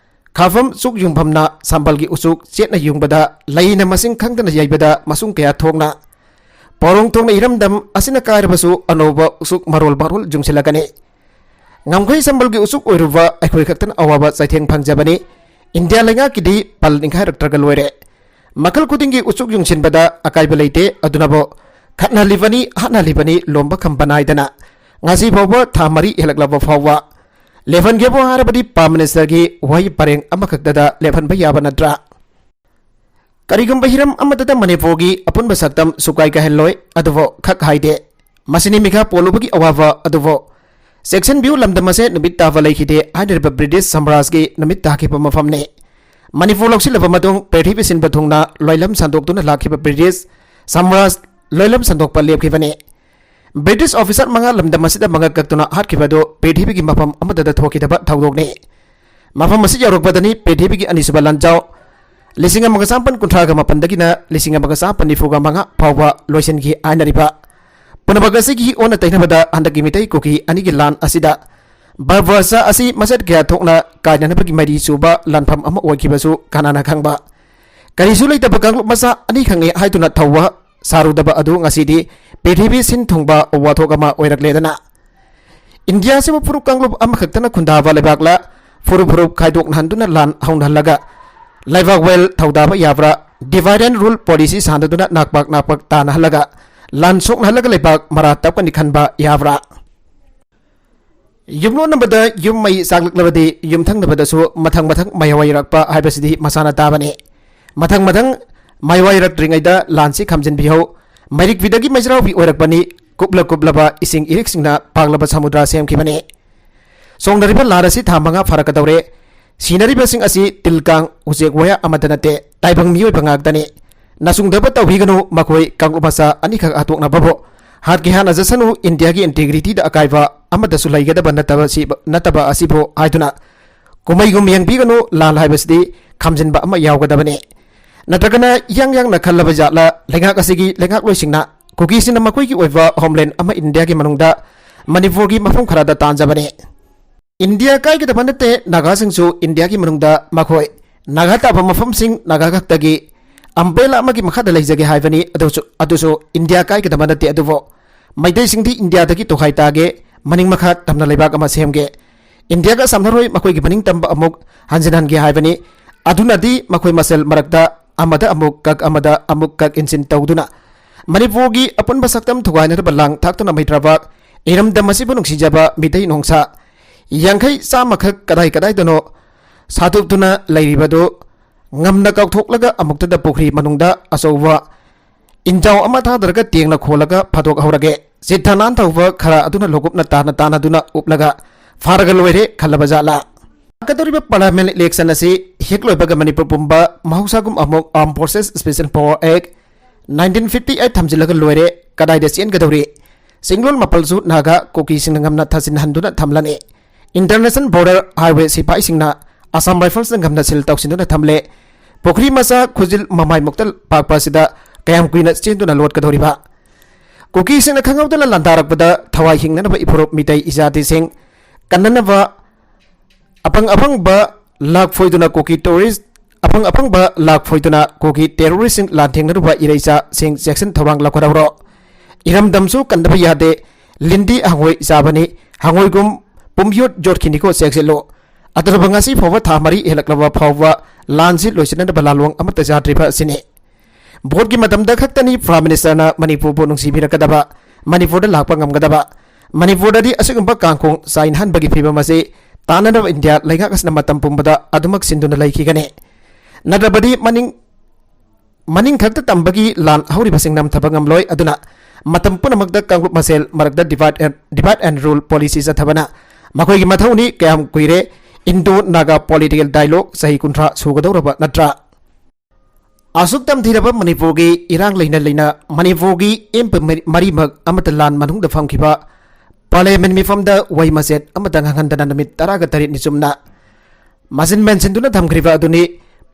ꯈꯥꯐꯝ ꯆꯨꯛ ꯌꯨꯡꯐꯝꯅ ꯁꯝꯕꯜꯒꯤ ꯎꯆꯨꯛ ꯆꯦꯠꯅ ꯌꯨꯡꯕꯗ, ꯂꯩꯅ ꯃꯁꯤꯡ ꯈꯪꯗꯅ ꯌꯩꯕꯗ ꯃꯁꯨꯡ ꯀꯌꯥ ꯊꯣꯛꯅ ꯄꯣꯔꯣꯡ ꯊꯣꯛꯅ ꯏꯔꯝꯗꯝ ꯑꯁꯤꯅ ꯀꯥꯏꯔꯕꯁꯨ ꯑꯅꯧꯕ ꯎꯆꯨꯛ ꯃꯔꯣꯜ ꯃꯔꯣꯜ ꯌꯨꯡꯁꯤꯜꯂꯛꯀꯅꯤ꯫ ꯉꯝꯈꯩ ꯁꯝꯕꯜꯒꯤ ꯎꯆꯨꯛ ꯑꯣꯏꯔꯨꯕ ꯑꯩꯈꯣꯏ ꯈꯛꯇꯅ ꯑꯋꯥꯕ ꯆꯩꯊꯦꯡ ꯐꯪꯖꯕꯅꯤ꯫ ꯏꯟꯗꯤꯌꯥ ꯂꯩꯉꯥꯛꯀꯤꯗꯤ ꯄꯜ ꯅꯤꯡꯈꯥꯏꯔꯛꯇ꯭ꯔꯒ ꯂꯣꯏꯔꯦ꯫ ꯃꯈꯜ ꯈꯨꯗꯤꯡꯒꯤ ꯎꯆꯨꯛ ꯌꯨꯡꯁꯤꯟꯕꯗ ꯑꯀꯥꯏꯕ ꯂꯩꯇꯦ꯫ ꯑꯗꯨꯅꯕꯨ ꯈꯠꯅꯍꯜꯂꯤꯕꯅꯤ, ꯍꯥꯠꯅꯍꯜꯂꯤꯕꯅꯤ, ꯂꯣꯝꯕ ꯈꯝꯕ ꯅꯥꯏꯗꯅ꯫ ꯉꯁꯤ ꯐꯥꯎꯕ ꯊꯥ ꯃꯔꯤ ꯍꯦꯜꯂꯛꯂꯕ ꯐꯥꯎꯕ ꯂꯦꯞꯍꯟꯒꯦꯕꯨ ꯍꯥꯏꯔꯕꯗꯤ Prime Minister ꯒꯤ ꯋꯥꯍꯩ ꯄꯔꯦꯡ ꯑꯃꯈꯛꯇꯗ ꯂꯦꯞꯍꯟꯕ ꯌꯥꯕ ꯅꯠꯇ꯭ꯔꯥ? ꯀꯔꯤꯒꯨꯝꯕ ꯍꯤꯔꯝ ꯑꯃꯗꯇ ꯃꯅꯤꯄꯨꯔꯒꯤ ꯑꯄꯨꯟꯕ ꯁꯛꯇꯝ ꯁꯨꯀꯥꯏ ꯀꯥꯏꯍꯜꯂꯣꯏ꯫ ꯑꯗꯨꯕꯨ ꯈꯛ ꯍꯥꯏꯗꯦ꯫ ꯃꯁꯤꯅꯤ ꯃꯤꯈꯥ ꯄꯣꯜꯂꯨꯕꯒꯤ ꯑꯋꯥꯕ ꯑꯗꯨꯕꯨ ꯆꯦꯛꯁꯤꯟꯕꯤꯌꯨ, ꯂꯝꯗꯝ ꯑꯁꯦ ꯅꯨꯃꯤꯠ ꯇꯥꯕ ꯂꯩꯈꯤꯗꯦ ꯍꯥꯏꯅꯔꯤꯕ ꯕ꯭ꯔꯤꯇꯤꯁ ꯁꯥꯝꯔꯥꯖꯀꯤ ꯅꯨꯃꯤꯠ ꯇꯥꯈꯤꯕ ꯃꯐꯝꯅꯤ꯫ ꯃꯅꯤꯄꯨꯔ ꯂꯧꯁꯤꯜꯂꯕ ꯃꯇꯨꯡ ꯄ꯭ꯔꯤꯊꯤꯕꯤ ꯁꯤꯟꯕ ꯊꯨꯡꯅ ꯂꯣꯏꯂꯝ ꯁꯟꯗꯣꯛꯇꯨꯅ ꯂꯥꯛꯈꯤꯕ ꯕ꯭ꯔꯤꯇꯤꯁ ꯁꯥꯝꯔꯥꯖ ꯂꯣꯏꯂꯝ ꯁꯟꯗꯣꯛꯄ ꯂꯦꯞꯈꯤꯕꯅꯤ꯫ ꯕ꯭ꯔꯤꯇꯤꯁ ꯑꯣꯐꯤꯁꯥꯔ ꯃꯉꯥ ꯂꯝꯗꯝ ꯑꯁꯤꯗ ꯃꯉꯛ ꯀꯛꯇꯨꯅ ꯍꯥꯠꯈꯤꯕ ꯑꯗꯨ ꯄ꯭ꯔꯤꯊꯤꯕꯤꯒꯤ ꯃꯐꯝ ꯑꯃꯠꯇꯗ ꯊꯣꯛꯈꯤꯗꯕ ꯊꯧꯗꯣꯛꯅꯤ꯫ ꯃꯐꯝ ꯑꯁꯤ ꯌꯧꯔꯛꯄꯗꯅꯤ ꯄ꯭ꯔꯤꯊꯤꯕꯤꯒꯤ ꯑꯅꯤꯁꯨꯕ ꯂꯥꯟꯖꯥꯎ ꯂꯤꯁꯤꯡ ꯑꯃꯒ ꯆꯥꯃꯥꯄꯟ ꯀꯨꯟꯊ꯭ꯔꯥꯒ ꯃꯥꯄꯟꯗꯒꯤꯅ ꯂꯤꯁꯤꯡ ꯑꯃꯒ ꯆꯥꯃꯥꯄꯟ ꯅꯤꯐꯨꯒ ꯃꯉꯥ ꯐꯥꯎꯕ ꯂꯣꯏꯁꯤꯟꯈꯤ ꯍꯥꯏꯅꯔꯤꯕ꯫ ꯄꯨꯝꯅꯃꯛ ꯑꯁꯤꯒꯤ ꯑꯣꯟꯅ ꯇꯩꯅꯕꯗ ꯍꯟꯗꯛꯀꯤ ꯃꯤꯇꯩ ꯀꯨꯀꯤ ꯑꯅꯤꯒꯤ ꯂꯥꯟ ꯑꯁꯤꯗ ꯕꯔꯕꯔꯁꯥ ꯑꯁꯤ ꯃꯆꯠ ꯀꯌꯥ ꯊꯣꯛꯅ ꯀꯥꯏꯅꯅꯕꯒꯤ ꯃꯔꯤ ꯁꯨꯕ ꯂꯥꯟꯐꯝ ꯑꯃ ꯑꯣꯏꯈꯤꯕꯁꯨ ꯀꯅꯥꯅ ꯈꯪꯕ꯫ ꯀꯔꯤꯁꯨ ꯂꯩꯇꯕ ꯀꯥꯡꯂꯨꯞ ꯃꯆꯥ ꯑꯅꯤꯈꯛꯅꯤ ꯍꯥꯏꯗꯨꯅ ꯊꯧꯕ ꯁꯥꯔꯨꯗꯕ ꯑꯗꯨ ꯉꯁꯤꯗꯤ ꯄ꯭ꯔꯤꯊꯤꯕꯤ ꯁꯤꯟ ꯊꯨꯡꯕ ꯋꯥꯊꯣꯛ ꯑꯃ ꯑꯣꯏꯔꯛꯂꯦꯗꯅ꯫ ꯏꯟꯗꯤꯌꯥꯁꯤꯕꯨ ꯐꯨꯔꯨꯞ ꯀꯥꯡꯂꯨꯞ ꯑꯃꯈꯛꯇꯅ ꯈꯨꯟꯗꯥꯕ ꯂꯩꯕꯥꯛꯂ? ꯐꯨꯔꯨꯞ ꯐꯨꯔꯨꯞ ꯈꯥꯏꯗꯣꯛꯅꯍꯟꯗꯨꯅ ꯂꯥꯟ ꯍꯧꯅꯍꯜꯂꯒ ꯂꯩꯕꯥꯛ ꯋꯦꯜ ꯊꯧꯗꯥꯕ ꯌꯥꯕ꯭ꯔꯥ? Divide and rule policy ꯁꯥꯟꯅꯗꯨꯅ ꯅꯥꯛꯄꯥꯛ ꯅꯥꯛꯄꯥꯛ ꯇꯥꯅꯍꯜꯂꯒ ꯂꯥꯟ ꯁꯣꯛꯅꯍꯜꯂꯒ ꯂꯩꯕꯥꯛ ꯃꯔꯥ ꯇꯞꯀꯅꯤ ꯈꯟꯕ ꯌꯥꯕ꯭ꯔꯥ? ꯌꯨꯝꯂꯣꯟꯅꯕꯗ ꯌꯨꯝ ꯃꯩ ꯆꯥꯛꯂꯛꯂꯕꯗꯤ ꯌꯨꯝꯊꯪꯅꯕꯗꯁꯨ ꯃꯊꯪ ꯃꯊꯪ ꯃꯥꯏꯋꯥꯏꯔꯛꯄ ꯍꯥꯏꯕꯁꯤꯗꯤ ꯃꯁꯥꯅ ꯇꯥꯕꯅꯤ꯫ ꯃꯊꯪ ꯃꯊꯪ ꯃꯥꯏꯋꯥꯏꯔꯛꯇ꯭ꯔꯤꯉꯩꯗ ꯂꯥꯟꯁꯤ ꯈꯥꯝꯖꯤꯟꯕꯤꯍꯧ꯫ ꯃꯩꯔꯤꯛꯄꯤꯗꯒꯤ ꯃꯩꯖ꯭ꯔꯥꯎꯕꯤ ꯑꯣꯏꯔꯛꯄꯅꯤ꯫ ꯀꯨꯞꯂ ꯀꯨꯞꯂꯕ ꯏꯁꯤꯡ ꯏꯔꯤꯛꯁꯤꯡꯅ ꯄꯥꯛꯂꯕ ꯁꯃꯨꯗ꯭ꯔ ꯁꯦꯝꯈꯤꯕꯅꯤ꯫ ꯁꯣꯡꯅꯔꯤꯕ ꯂꯥꯟ ꯑꯁꯤ ꯊꯥ ꯃꯉꯥ ꯐꯥꯔꯛꯀꯗꯧꯔꯦ꯫ ꯁꯤꯅꯔꯤꯕꯁꯤꯡ ꯑꯁꯤ ꯇꯤꯜ ꯀꯥꯡ, ꯎꯆꯦꯛ ꯋꯥꯌꯥ ꯑꯃꯠꯇ ꯅꯠꯇꯦ, ꯇꯥꯏꯕꯪ ꯃꯤꯑꯣꯏꯕ ꯉꯥꯛꯇꯅꯤ꯫ ꯅꯆꯨꯡꯗꯕ ꯇꯧꯕꯤꯒꯅꯨ, ꯃꯈꯣꯏ ꯀꯥꯡꯂꯨꯞ ꯃꯆꯥ ꯑꯅꯤꯈꯛ ꯍꯥꯠꯇꯣꯛꯅꯕꯕꯨ꯫ ꯍꯥꯠꯀꯦ ꯍꯥꯠꯅꯖꯁꯅꯨ, ꯏꯟꯗꯤꯌꯥꯒꯤ ꯏꯟꯇꯤꯒ꯭ꯔꯤꯇꯤꯗ ꯑꯀꯥꯏꯕ ꯑꯃꯠꯇꯁꯨ ꯂꯩꯒꯗꯕ ꯅꯠꯇꯕ ꯁꯤ-, ꯅꯠꯇꯕ ꯑꯁꯤꯕꯨ ꯍꯥꯏꯗꯨꯅ ꯀꯨꯝꯍꯩꯒꯨꯝ ꯌꯦꯡꯕꯤꯒꯅꯨ, ꯂꯥꯟ ꯍꯥꯏꯕꯁꯤꯗꯤ ꯈꯥꯝꯖꯤꯟꯕ ꯑꯃ ꯌꯥꯎꯒꯗꯕꯅꯤ꯫ ꯅꯠꯇ꯭ꯔꯒꯅ ꯏꯌꯥꯡ ꯌꯥꯡꯅ ꯈꯜꯂꯕ ꯖꯥꯠꯂ ꯂꯩꯉꯥꯛ ꯑꯁꯤꯒꯤ ꯂꯩꯉꯥꯛꯂꯣꯏꯁꯤꯡꯅ? ꯀꯨꯀꯤꯁꯤꯡꯅ ꯃꯈꯣꯏꯒꯤ ꯑꯣꯏꯕ ꯍꯣꯝꯂꯦꯟ ꯑꯃ ꯏꯟꯗꯤꯌꯥꯒꯤ ꯃꯅꯨꯡꯗ ꯃꯅꯤꯄꯨꯔꯒꯤ ꯃꯐꯝ ꯈꯔꯗ ꯇꯥꯟꯖꯕꯅꯤ꯫ ꯏꯟꯗꯤꯌꯥ ꯀꯥꯏꯒꯗꯕ ꯅꯠꯇꯦ, ꯅꯥꯒꯥꯁꯤꯡꯁꯨ ꯏꯟꯗꯤꯌꯥꯒꯤ ꯃꯅꯨꯡꯗ ꯃꯈꯣꯏ ꯅꯥꯒꯥ ꯇꯥꯕ ꯃꯐꯝꯁꯤꯡ ꯅꯥꯒꯥ ꯈꯛꯇꯒꯤ ꯑꯝꯕ꯭ꯔꯦꯂꯥ ꯑꯃꯒꯤ ꯃꯈꯥꯗ ꯂꯩꯖꯒꯦ ꯍꯥꯏꯕꯅꯤ꯫ ꯑꯗꯨꯁꯨ, ꯑꯗꯨꯁꯨ ꯏꯟꯗꯤꯌꯥ ꯀꯥꯏꯒꯗꯕ ꯅꯠꯇꯦ꯫ ꯑꯗꯨꯕꯨ ꯃꯩꯇꯩꯁꯤꯡꯗꯤ ꯏꯟꯗꯤꯌꯥꯗꯒꯤ ꯇꯣꯈꯥꯏ ꯇꯥꯒꯦ, ꯃꯅꯤꯡ ꯃꯈꯥ ꯇꯝꯅ ꯂꯩꯕꯥꯛ ꯑꯃ ꯁꯦꯝꯒꯦ꯫ ꯏꯟꯗꯤꯌꯥꯒ ꯁꯝꯅꯔꯣꯏ, ꯃꯈꯣꯏꯒꯤ ꯃꯅꯤꯡ ꯇꯝꯕ ꯑꯃꯨꯛ ꯍꯟꯖꯤꯟꯍꯟꯒꯦ ꯍꯥꯏꯕꯅꯤ꯫ ꯑꯗꯨꯅꯗꯤ ꯃꯈꯣꯏ ꯃꯁꯦꯜ ꯃꯔꯛꯇ ꯑꯃꯗ ꯑꯃꯨꯛ ꯀꯛ, ꯑꯃꯗ ꯑꯃꯨꯛ ꯀꯛ ꯏꯟꯁꯤꯟ ꯇꯧꯗꯨꯅ ꯃꯅꯤꯄꯨꯔꯒꯤ ꯑꯄꯨꯟꯕ ꯁꯛꯇꯝ ꯊꯨꯒꯥꯏꯅꯅꯕ ꯂꯥꯡ ꯊꯥꯛꯇꯨꯅ ꯃꯩꯇ꯭ꯔꯕꯥꯛ ꯏꯔꯝꯗꯝ ꯑꯁꯤꯕꯨ ꯅꯨꯡꯁꯤꯖꯕ ꯃꯤꯇꯩ ꯅꯣꯡꯁꯥ ꯌꯥꯡꯈꯩ ꯆꯥꯝꯃꯈꯛ ꯀꯗꯥꯏ ꯀꯗꯥꯏꯗꯅꯣ ꯁꯥꯗꯣꯛꯇꯨꯅ ꯂꯩꯔꯤꯕꯗꯨ ꯉꯝꯅ ꯀꯥꯎꯊꯣꯛꯂꯒ ꯑꯃꯨꯛꯇꯗ ꯄꯨꯈ꯭ꯔꯤ ꯃꯅꯨꯡꯗ ꯑꯆꯧꯕ ꯏꯟꯖꯥꯎ ꯑꯃ ꯊꯥꯗꯔꯒ ꯇꯦꯡꯅ ꯈꯣꯜꯂꯒ ꯐꯥꯗꯣꯛꯍꯧꯔꯒꯦ꯫ ꯆꯤꯠꯊ ꯅꯥꯟꯊꯧꯕ ꯈꯔ ꯑꯗꯨꯅ ꯂꯣꯀꯨꯞꯅ ꯇꯥꯅ ꯇꯥꯅꯗꯨꯅ ꯎꯞꯂꯒ ꯐꯥꯔꯒ ꯂꯣꯏꯔꯦ ꯈꯜꯂꯕ ꯖꯥꯠꯂꯥ? ꯂꯥꯛꯀꯗꯧꯔꯤꯕ parliament election ꯑꯁꯤ ꯍꯦꯛ ꯂꯣꯏꯕꯒ ꯃꯅꯤꯄꯨꯔ ꯄꯨꯝꯕ ꯃꯍꯧꯁꯥꯒꯨꯝ ꯑꯃꯨꯛ Armed Forces Special Power Act nineteen fifty eight ꯊꯝꯖꯤꯜꯂꯒ ꯂꯣꯏꯔꯦ꯫ ꯀꯗꯥꯏꯗ ꯆꯦꯟꯒꯗꯧꯔꯤ? ꯆꯤꯡꯂꯣꯟ ꯃꯥꯄꯜꯁꯨ ꯅꯥꯒꯥ ꯀꯨꯀꯤꯁꯤꯡꯅ ꯉꯝꯅ ꯊꯥꯖꯤꯟꯍꯟꯗꯨꯅ ꯊꯝꯂꯅꯤ꯫ International Border Highway ꯁꯤꯐꯥꯏꯁꯤꯡꯅ Assam Riflesꯅ ꯉꯝꯅ ꯁꯤꯜ ꯇꯧꯁꯤꯟꯗꯨꯅ ꯊꯝꯂꯦ꯫ ꯄꯨꯈ꯭ꯔꯤ ꯃꯆꯥ ꯈꯨꯖꯤꯜ ꯃꯃꯥꯏꯃꯨꯛꯇ ꯄꯥꯛꯄ ꯑꯁꯤꯗ ꯀꯌꯥꯝ ꯀꯨꯏꯅ ꯆꯦꯟꯗꯨꯅ ꯂꯣꯠꯀꯗꯧꯔꯤꯕ? ꯀꯨꯀꯤꯁꯤꯡꯅ ꯈꯪꯍꯧꯗꯅ ꯂꯥꯟꯗꯥꯔꯛꯄꯗ ꯊꯋꯥꯏ ꯍꯤꯡꯅꯅꯕ ꯏꯐꯨꯔꯨꯞ ꯃꯤꯇꯩ ꯏꯖꯥꯇꯤꯁꯤꯡ ꯀꯟꯅꯅꯕ ꯑꯐꯪ ꯑꯐꯪꯕ ꯂꯥꯛ ꯐꯣꯏꯗꯨꯅ ꯀꯨꯀꯤ terrorist, ꯑꯐꯪ ꯑꯐꯪꯕ ꯂꯥꯛ ꯐꯣꯏꯗꯨꯅ ꯀꯨꯀꯤ terroristꯁꯤꯡ ꯂꯥꯟꯊꯦꯡꯅꯔꯨꯕ ꯏꯔꯩꯆꯥꯁꯤꯡ ꯆꯦꯛꯁꯤꯟ ꯊꯧꯔꯥꯡ ꯂꯧꯈꯠꯍꯧꯔꯣ꯫ ꯏꯔꯝꯗꯝꯁꯨ ꯀꯟꯗꯕ ꯌꯥꯗꯦ꯫ ꯂꯤꯟꯗꯤ ꯍꯪꯉꯣꯏ ꯆꯥꯕꯅꯤ꯫ ꯍꯪꯉꯣꯏꯒꯨꯝ ꯄꯨꯝꯌꯣꯠ ꯌꯣꯠꯈꯤꯅꯤꯀꯣ, ꯆꯦꯛꯁꯤꯜꯂꯨ꯫ ꯑꯗꯨꯅ ꯉꯁꯤ ꯐꯥꯎꯕ, ꯊꯥ ꯃꯔꯤ ꯍꯦꯜꯂꯛꯂꯕ ꯐꯥꯎꯕ ꯂꯥꯟꯁꯤ ꯂꯣꯏꯁꯤꯟꯅꯅꯕ ꯂꯥꯟꯂꯣꯡ ꯑꯃꯠꯇ ꯆꯥꯗ꯭ꯔꯤꯕ ꯑꯁꯤꯅꯤ꯫ ꯚꯣꯠꯀꯤ ꯃꯇꯝꯗ ꯈꯛꯇꯅꯤ Prime Ministerꯅ ꯃꯅꯤꯄꯨꯔꯕꯨ ꯅꯨꯡꯁꯤꯕꯤꯔꯛꯀꯗꯕ, ꯃꯅꯤꯄꯨꯔꯗ ꯂꯥꯛꯄ ꯉꯝꯒꯗꯕ꯫ ꯃꯅꯤꯄꯨꯔꯗꯗꯤ ꯑꯁꯤꯒꯨꯝꯕ ꯀꯥꯡꯈꯣꯡ ꯆꯥꯏꯅꯍꯟꯕꯒꯤ ꯐꯤꯕꯝ ꯑꯁꯤ ꯇꯥꯅꯅꯕ ꯏꯟꯗꯤꯌꯥ ꯂꯩꯉꯥꯛ ꯑꯁꯤꯅ ꯃꯇꯝ ꯄꯨꯝꯕꯗ ꯑꯗꯨꯃꯛ ꯁꯤꯟꯗꯨꯅ ꯂꯩꯈꯤꯒꯅꯤ꯫ ꯅꯠꯇ꯭ꯔꯕꯗꯤ ꯃꯅꯤꯡ, ꯃꯅꯤꯡ ꯈꯛꯇ ꯇꯝꯕꯒꯤ ꯂꯥꯟ ꯍꯧꯔꯤꯕꯁꯤꯡ ꯅꯝꯊꯕ ꯉꯝꯂꯣꯏ꯫ ꯑꯗꯨꯅ ꯃꯇꯝ ꯄꯨꯝꯅꯃꯛꯇ ꯀꯥꯡꯂꯨꯞ ꯃꯁꯦꯜ ꯃꯔꯛꯇ divide and, divide and rule policy ꯆꯠꯊꯕꯅ ꯃꯈꯣꯏꯒꯤ ꯃꯊꯧꯅꯤ꯫ ꯀꯌꯥꯝ ꯀꯨꯏꯔꯦ Indo Naga political dialogue? ꯆꯍꯤ ꯀꯨꯟꯊ꯭ꯔꯥ ꯁꯨꯒꯗꯧꯔꯕ ꯅꯠꯇ꯭ꯔꯥ? ꯑꯁꯨꯛ ꯇꯝꯊꯤꯔꯕ ꯃꯅꯤꯄꯨꯔꯒꯤ ꯏꯔꯥꯡ ꯂꯩꯅ ꯂꯩꯅ ꯃꯅꯤꯄꯨꯔꯒꯤ ꯑꯦꯝ ꯄꯤ ꯃꯔꯤ-, ꯃꯔꯤꯃꯛ ꯑꯃꯠꯇ ꯂꯥꯟ ꯃꯅꯨꯡꯗ ꯐꯝꯈꯤꯕ Parliament ꯃꯤꯐꯝꯗ ꯋꯥꯍꯩ ꯃꯆꯦꯠ ꯑꯃꯠꯇ ꯉꯥꯡꯍꯟꯗꯅ ꯅꯨꯃꯤꯠ ꯇꯔꯥꯒ ꯇꯔꯦꯠꯅꯤ ꯆꯨꯝꯅ ꯃꯆꯤꯟ ꯃꯦꯟꯁꯤꯟꯗꯨꯅ ꯊꯝꯈ꯭ꯔꯤꯕ ꯑꯗꯨꯅꯤ꯫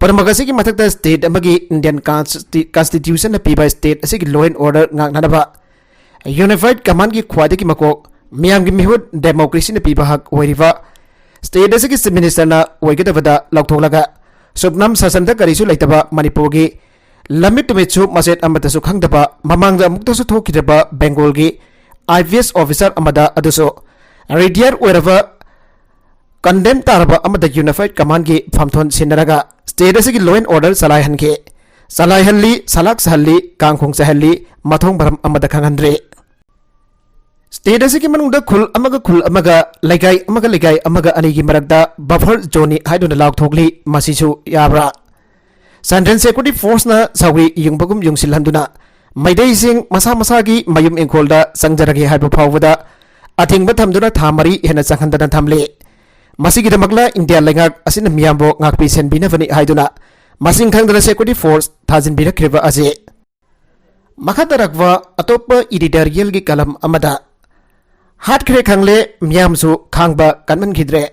ꯄꯨꯝꯅꯃꯛ ꯑꯁꯤꯒꯤ ꯃꯊꯛꯇ state ꯑꯃꯒꯤ Indian Consti-, Constitutionꯅ ꯄꯤꯕ state ꯑꯁꯤꯒꯤ law and order ꯉꯥꯛꯅꯅꯕ Unified Commandꯒꯤ ꯈ꯭ꯋꯥꯏꯗꯒꯤ ꯃꯀꯣꯛ, ꯃꯤꯌꯥꯝꯒꯤ ꯃꯤꯍꯨꯠ, democracyꯅ ꯄꯤꯕ ꯍꯛ ꯑꯣꯏꯔꯤꯕ state ꯑꯁꯤꯒꯤ Chief Ministerꯅ ꯑꯣꯏꯒꯗꯕꯗ ꯂꯧꯊꯣꯛꯂꯒ ꯁꯨꯞꯅꯝ ꯁꯥꯁꯟꯗ ꯀꯔꯤꯁꯨ ꯂꯩꯇꯕ ꯃꯅꯤꯄꯨꯔꯒꯤ ꯂꯝꯃꯤꯠ ꯇꯨꯃꯤꯠꯁꯨ ꯃꯆꯦꯠ ꯑꯃꯠꯇꯁꯨ ꯈꯪꯗꯕ, ꯃꯃꯥꯡꯗ ꯑꯃꯨꯛꯇꯁꯨ ꯊꯣꯛꯈꯤꯗ꯭ꯔꯕ Bengalꯒꯤ I P S officer ꯑꯃꯗ, ꯑꯗꯨꯁꯨ retire ꯑꯣꯏꯔꯕ, condemn ꯇꯥꯔꯕ ꯑꯃꯗ Unified Commandꯒꯤ ꯐꯝꯊꯣꯟ ꯁꯤꯟꯅꯔꯒ state ꯑꯁꯤꯒꯤ law and order ꯆꯂꯥꯏꯍꯟꯈꯤ꯫ ꯆꯂꯥꯏꯍꯜꯂꯤ, ꯁꯂꯥꯛ ꯁꯍꯜꯂꯤ, ꯀꯥꯡꯈꯣꯡ ꯆꯥꯏꯍꯜꯂꯤ, ꯃꯊꯣꯡ ꯃꯔꯝ ꯑꯃꯗ ꯈꯪꯍꯟꯗ꯭ꯔꯤ꯫ State ꯑꯁꯤꯒꯤ ꯃꯅꯨꯡꯗ ꯈꯨꯜ ꯑꯃꯒ ꯈꯨꯜ ꯑꯃꯒ, ꯂꯩꯀꯥꯏ ꯑꯃꯒ ꯂꯩꯀꯥꯏ ꯑꯃꯒ ꯑꯅꯤꯒꯤ ꯃꯔꯛꯇ buffer zoneꯅꯤ ꯍꯥꯏꯗꯨꯅ ꯂꯥꯎꯊꯣꯛꯂꯤ꯫ ꯃꯁꯤꯁꯨ ꯌꯥꯕ꯭ꯔꯥ? Central Security Forceꯅ ꯁꯧꯒ꯭ꯔꯤ ꯌꯨꯡꯕꯒꯨꯝ ꯌꯨꯡꯁꯤꯜꯍꯟꯗꯨꯅ ꯃꯩꯇꯩꯁꯤꯡ ꯃꯁꯥ ꯃꯁꯥꯒꯤ ꯃꯌꯨꯝ ꯏꯪꯈꯣꯜꯗ ꯆꯪꯖꯔꯒꯦ ꯍꯥꯏꯕ ꯐꯥꯎꯕꯗ ꯑꯊꯤꯡꯕ ꯊꯝꯗꯨꯅ ꯊꯥ ꯃꯔꯤ ꯍꯦꯟꯅ ꯆꯪꯍꯟꯗꯅ ꯊꯝꯂꯤ꯫ ꯃꯁꯤꯒꯤꯗꯃꯛꯂ ꯏꯟꯗꯤꯌꯥ ꯂꯩꯉꯥꯛ ꯑꯁꯤꯅ ꯃꯤꯌꯥꯝꯕꯨ ꯉꯥꯛꯄꯤ ꯁꯦꯟꯕꯤꯅꯕꯅꯤ ꯍꯥꯏꯗꯨꯅ ꯃꯁꯤꯡ ꯈꯪꯗꯅ security force ꯊꯥꯖꯤꯟꯕꯤꯔꯛꯈ꯭ꯔꯤꯕ ꯑꯁꯤ? ꯃꯈꯥ ꯇꯥꯔꯛꯄ ꯑꯇꯣꯞꯄ editorialꯒꯤ column ꯑꯃꯗ, ꯍꯥꯠꯈ꯭ꯔꯦ ꯈꯪꯂꯦ, ꯃꯤꯌꯥꯝꯁꯨ ꯈꯥꯡꯕ ꯀꯟꯃꯟꯈꯤꯗ꯭ꯔꯦ꯫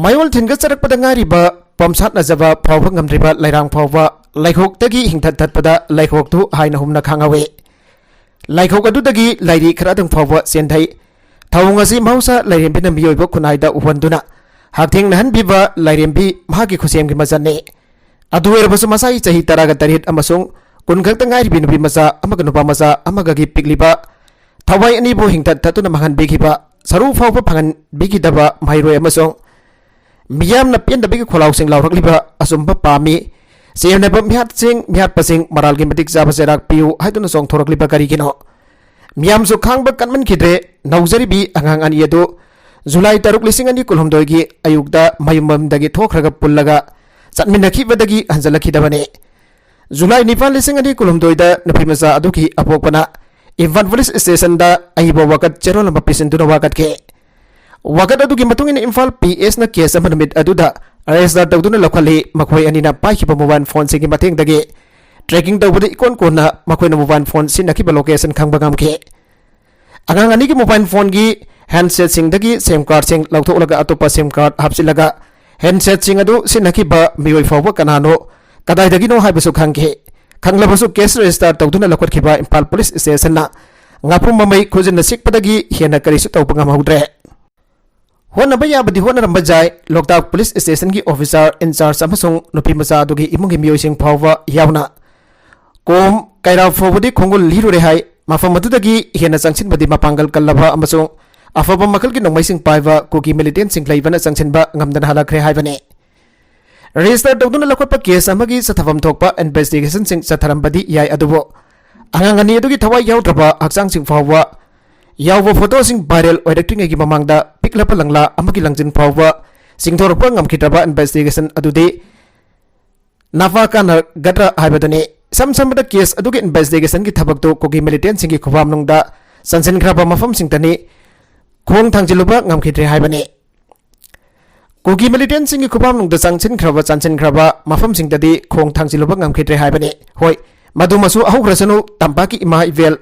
ꯃꯌꯣꯜ ꯊꯤꯟꯒꯠꯆꯔꯛꯄꯗ ꯉꯥꯏꯔꯤꯕ ꯄꯣꯝꯁꯥꯠꯅꯖꯕ ꯐꯥꯎꯕ ꯉꯝꯗ꯭ꯔꯤꯕ ꯂꯩꯔꯥꯡ ꯐꯥꯎꯕ ꯂꯩꯈꯣꯛꯇꯒꯤ ꯍꯤꯡꯊꯠ ꯊꯠꯄꯗ ꯂꯩꯈꯣꯛꯇꯨ ꯍꯥꯏꯅ ꯍꯨꯝꯅ ꯈꯥꯡꯍꯧꯋꯤ꯫ ꯂꯩꯈꯣꯛ ꯑꯗꯨꯗꯒꯤ ꯂꯥꯏꯔꯤ ꯈꯔꯗꯪ ꯐꯥꯎꯕ ꯆꯦꯟꯊꯩ꯫ ꯊꯧꯑꯣꯡ ꯑꯁꯤ ꯃꯍꯧꯁꯥ ꯂꯥꯏꯔꯦꯝꯕꯤꯅ ꯃꯤꯑꯣꯏꯕ ꯈꯨꯟꯅꯥꯏꯗ ꯎꯍꯟꯗꯨꯅ ꯍꯛꯊꯦꯡꯅꯍꯟꯕꯤꯕ ꯂꯥꯏꯔꯦꯝꯕꯤ ꯃꯍꯥꯛꯀꯤ ꯈꯨꯠꯁꯦꯝꯒꯤ ꯃꯆꯠꯅꯤ꯫ ꯑꯗꯨ ꯑꯣꯏꯔꯕꯁꯨ ꯃꯁꯥꯒꯤ ꯆꯍꯤ ꯇꯔꯥꯒ ꯇꯔꯦꯠ ꯑꯃꯁꯨꯡ ꯀꯨꯟ ꯈꯛꯇ ꯉꯥꯏꯔꯤꯕꯤ ꯅꯨꯄꯤ ꯃꯆꯥ ꯑꯃꯒ ꯅꯨꯄꯥ ꯃꯆꯥ ꯑꯃꯒꯒꯤ ꯄꯤꯛꯂꯤꯕ ꯊꯋꯥꯏ ꯑꯅꯤꯕꯨ ꯍꯤꯡꯊꯠ ꯊꯠꯇꯨꯅ ꯃꯥꯡꯍꯟꯕꯤꯈꯤꯕ, ꯁꯔꯨ ꯐꯥꯎꯕ ꯐꯪꯍꯟꯕꯤꯈꯤꯗꯕ ꯃꯍꯩꯔꯣꯏ ꯑꯃꯁꯨꯡ ꯃꯤꯌꯥꯝꯅ ꯄꯦꯟꯗꯕꯒꯤ ꯈꯣꯜꯂꯥꯎꯁꯤꯡ ꯂꯥꯎꯔꯛꯂꯤꯕ ꯑꯆꯨꯝꯕ ꯄꯥꯝꯃꯤ꯫ ꯆꯦꯟꯅꯕ ꯃꯤꯍꯥꯠꯁꯤꯡ, ꯃꯤꯍꯥꯠꯄꯁꯤꯡ ꯃꯔꯥꯜꯒꯤ ꯃꯇꯤꯛ ꯆꯥꯕ ꯆꯩꯔꯥꯛ ꯄꯤꯌꯨ ꯍꯥꯏꯗꯨꯅ ꯆꯣꯡꯊꯣꯔꯛꯂꯤꯕ ꯀꯔꯤꯒꯤꯅꯣ? ꯃꯤꯌꯥꯝꯁꯨ ꯈꯥꯡꯕ ꯀꯟꯃꯟꯈꯤꯗ꯭ꯔꯦ꯫ ꯅꯧꯖꯔꯤꯕꯤ ꯑꯉꯥꯡ ꯑꯅꯤ ꯑꯗꯨ ꯖꯨꯂꯥꯏ ꯇꯔꯨꯛ, ꯂꯤꯁꯤꯡ ꯑꯅꯤ ꯀꯨꯟꯍꯨꯝꯗꯣꯏꯒꯤ ꯑꯌꯨꯛꯇ ꯃꯌꯨꯝ ꯃꯌꯨꯝꯗꯒꯤ ꯊꯣꯛꯈ꯭ꯔꯒ ꯄꯨꯜꯂꯒ ꯆꯠꯃꯤꯟꯅꯈꯤꯕꯗꯒꯤ ꯍꯟꯖꯤꯜꯂꯛꯈꯤꯗꯕꯅꯤ꯫ ꯖꯨꯂꯥꯏ ꯅꯤꯄꯥꯟ, ꯂꯤꯁꯤꯡ ꯑꯅꯤ ꯀꯨꯟꯍꯨꯝꯗꯣꯏꯗ ꯅꯨꯄꯤꯃꯆꯥ ꯑꯗꯨꯒꯤ ꯑꯄꯣꯛꯄꯅ ꯏꯝꯐꯥꯜ ꯄꯨꯂꯤꯁ ꯁ꯭ꯇꯦꯁꯟꯗ ꯑꯏꯕ ꯋꯥꯀꯠ ꯆꯦꯔꯣꯜ ꯑꯃ ꯄꯤꯁꯤꯟꯗꯨꯅ ꯋꯥꯀꯠꯈꯤ꯫ ꯋꯥꯀꯠ ꯑꯗꯨꯒꯤ ꯃꯇꯨꯡ ꯏꯟꯅ ꯏꯝꯐꯥꯜ ꯄꯤ ꯑꯦꯁꯅ ꯀꯦꯁ ꯑꯃ ꯅꯨꯃꯤꯠ ꯑꯗꯨꯗ ꯔꯦꯖꯤꯁꯇꯔ ꯇꯧꯗꯨꯅ ꯂꯧꯈꯠꯂꯤ꯫ ꯃꯈꯣꯏ ꯑꯅꯤꯅ ꯄꯥꯏꯈꯤꯕ ꯃꯣꯕꯥꯏꯜ ꯐꯣꯟꯁꯤꯡꯒꯤ ꯃꯇꯦꯡꯗꯒꯤ ꯇ꯭ꯔꯦꯀꯤꯡ ꯇꯧꯕꯗ ꯏꯀꯣꯟ ꯀꯣꯟꯅ ꯃꯈꯣꯏꯅ ꯃꯣꯕꯥꯏꯜ ꯐꯣꯟ ꯁꯤꯖꯤꯟꯅꯈꯤꯕ ꯂꯣꯀꯦꯁꯟ ꯈꯪꯕ ꯉꯝꯈꯤ꯫ ꯑꯉꯥꯡ ꯑꯅꯤꯒꯤ ꯃꯣꯕꯥꯏꯜ ꯐꯣꯟꯒꯤ ꯍꯦꯟꯁꯦꯠꯁꯤꯡꯗꯒꯤ ꯁꯤꯝ ꯀꯥꯔꯗꯁꯤꯡ ꯂꯧꯊꯣꯛꯂꯒ ꯑꯇꯣꯞꯄ ꯁꯤꯝ ꯀꯥꯔꯗ ꯍꯥꯞꯆꯤꯜꯂꯒ ꯍꯦꯟꯁꯦꯠꯁꯤꯡ ꯑꯗꯨ ꯁꯤꯖꯤꯟꯅꯈꯤꯕ ꯃꯤꯑꯣꯏ ꯐꯥꯎꯕ ꯀꯅꯥꯅꯣ, ꯀꯗꯥꯏꯗꯒꯤꯅꯣ ꯍꯥꯏꯕꯁꯨ ꯈꯪꯈꯤ꯫ ꯈꯪꯂꯕꯁꯨ ꯀꯦꯁ ꯔꯦꯖꯤꯁꯇꯔ ꯇꯧꯗꯨꯅ ꯂꯧꯈꯠꯈꯤꯕ ꯏꯝꯐꯥꯜ ꯄꯨꯂꯤꯁ ꯁ꯭ꯇꯦꯁꯟꯅ ꯉꯥꯄ꯭ꯔꯨꯝ ꯃꯃꯩ ꯈꯨꯖꯤꯟꯅ ꯁꯤꯛꯄꯗꯒꯤ ꯍꯦꯟꯅ ꯀꯔꯤꯁꯨ ꯇꯧꯕ ꯉꯝꯍꯧꯗ꯭ꯔꯦ꯫ ꯍꯣꯠꯅꯕ ꯌꯥꯕꯗꯤ ꯍꯣꯠꯅꯔꯝꯕ ꯌꯥꯏ꯫ ꯂꯣꯛꯇꯥꯛ ꯄꯨꯂꯤꯁ ꯁ꯭ꯇꯦꯁꯟꯒꯤ ꯑꯣꯐꯤꯁꯥꯔ ꯏꯟꯆꯥꯔꯖ ꯑꯃꯁꯨꯡ ꯅꯨꯄꯤꯃꯆꯥ ꯑꯗꯨꯒꯤ ꯏꯃꯨꯡꯒꯤ ꯃꯤꯑꯣꯏꯁꯤꯡ ꯐꯥꯎꯕ ꯌꯥꯎꯅ ꯀꯣꯝ ꯀꯩꯔꯥ ꯐꯥꯎꯕꯗꯤ ꯈꯣꯡꯒꯨꯜ ꯂꯤꯔꯨꯔꯦ ꯍꯥꯏ꯫ ꯃꯐꯝ ꯑꯗꯨꯗꯒꯤ ꯍꯦꯟꯅ ꯆꯪꯁꯤꯟꯕꯗꯤ ꯃꯄꯥꯡꯒꯜ ꯀꯜꯂꯕ ꯑꯃꯁꯨꯡ ꯑꯐꯕ ꯃꯈꯜꯒꯤ ꯅꯣꯡꯃꯩꯁꯤꯡ ꯄꯥꯏꯕ ꯀꯨꯀꯤ ꯃꯤꯂꯤꯇꯦꯟꯁꯤꯡ ꯂꯩꯕꯅ ꯆꯪꯁꯤꯟꯕ ꯉꯝꯗꯅ ꯍꯜꯂꯛꯈ꯭ꯔꯦ ꯍꯥꯏꯕꯅꯤ꯫ ꯔꯦꯖꯤꯁꯇꯔ ꯇꯧꯗꯨꯅ ꯂꯧꯈꯠꯄ ꯀꯦꯁ ꯑꯃꯒꯤ ꯆꯠꯊꯐꯝ ꯊꯣꯛꯄ ꯏꯟꯚꯦꯁꯇꯤꯒꯦꯁꯟꯁꯤꯡ ꯆꯠꯊꯔꯝꯕꯗꯤ ꯌꯥꯏ, ꯑꯗꯨꯕꯨ ꯑꯉꯥꯡ ꯑꯅꯤ ꯑꯗꯨꯒꯤ ꯊꯋꯥꯏ ꯌꯥꯎꯗ꯭ꯔꯕ ꯍꯛꯆꯥꯡꯁꯤꯡ ꯐꯥꯎꯕ ꯌꯥꯎꯕ ꯐꯣꯇꯣꯁꯤꯡ ꯚꯥꯏꯔꯦꯜ ꯑꯣꯏꯔꯛꯇ꯭ꯔꯤꯉꯩꯒꯤ ꯃꯃꯥꯡꯗ ꯄꯤꯛꯂꯕ ꯂꯪꯂꯥ ꯑꯃꯒꯤ ꯂꯪꯖꯤꯟ ꯐꯥꯎꯕ ꯆꯤꯡꯊꯣꯔꯛꯄ ꯉꯝꯈꯤꯗ꯭ꯔꯕ ꯏꯟꯚꯦꯁꯇꯤꯒꯦꯁꯟ ꯑꯗꯨꯗꯤ ꯅꯥꯄꯥ ꯀꯥꯟꯅꯒꯗ꯭ꯔꯥ ꯍꯥꯏꯕꯗꯨꯅꯤ꯫ ꯏꯁꯝ ꯁꯝꯕꯗ ꯀꯦꯁ ꯑꯗꯨꯒꯤ ꯏꯟꯚꯦꯁꯇꯤꯒꯦꯁꯟꯒꯤ ꯊꯕꯛꯇꯨ ꯀꯨꯀꯤ ꯃꯤꯂꯤꯇꯦꯟꯁꯤꯡꯒꯤ ꯈꯨꯐꯝꯅꯨꯡꯗ ꯆꯟꯁꯤꯟꯈ꯭ꯔꯕ ꯃꯐꯝꯁꯤꯡꯗꯅꯤ ꯈꯣꯡ ꯊꯥꯡꯖꯤꯜꯂꯨꯕ ꯉꯝꯈꯤꯗ꯭ꯔꯦ ꯍꯥꯏꯕꯅꯤ꯫ ꯀꯨꯀꯤ ꯃꯤꯂꯤꯇꯦꯟꯁꯤꯡꯒꯤ ꯈꯨꯐꯝꯅꯨꯡꯗ ꯆꯪꯁꯤꯟꯈ꯭ꯔꯕ, ꯆꯟꯁꯤꯟꯈ꯭ꯔꯕ ꯃꯐꯝꯁꯤꯡꯗꯗꯤ ꯈꯣꯡ ꯊꯥꯡꯖꯤꯜꯂꯨꯕ ꯉꯝꯈꯤꯗ꯭ꯔꯦ ꯍꯥꯏꯕꯅꯤ꯫ ꯍꯣꯏ, ꯃꯗꯨꯃꯁꯨ ꯍꯧꯈ꯭ꯔꯁꯅꯨ, ꯇꯝꯄꯥꯛꯀꯤ ꯏꯃꯥ ꯏꯕꯦꯜ,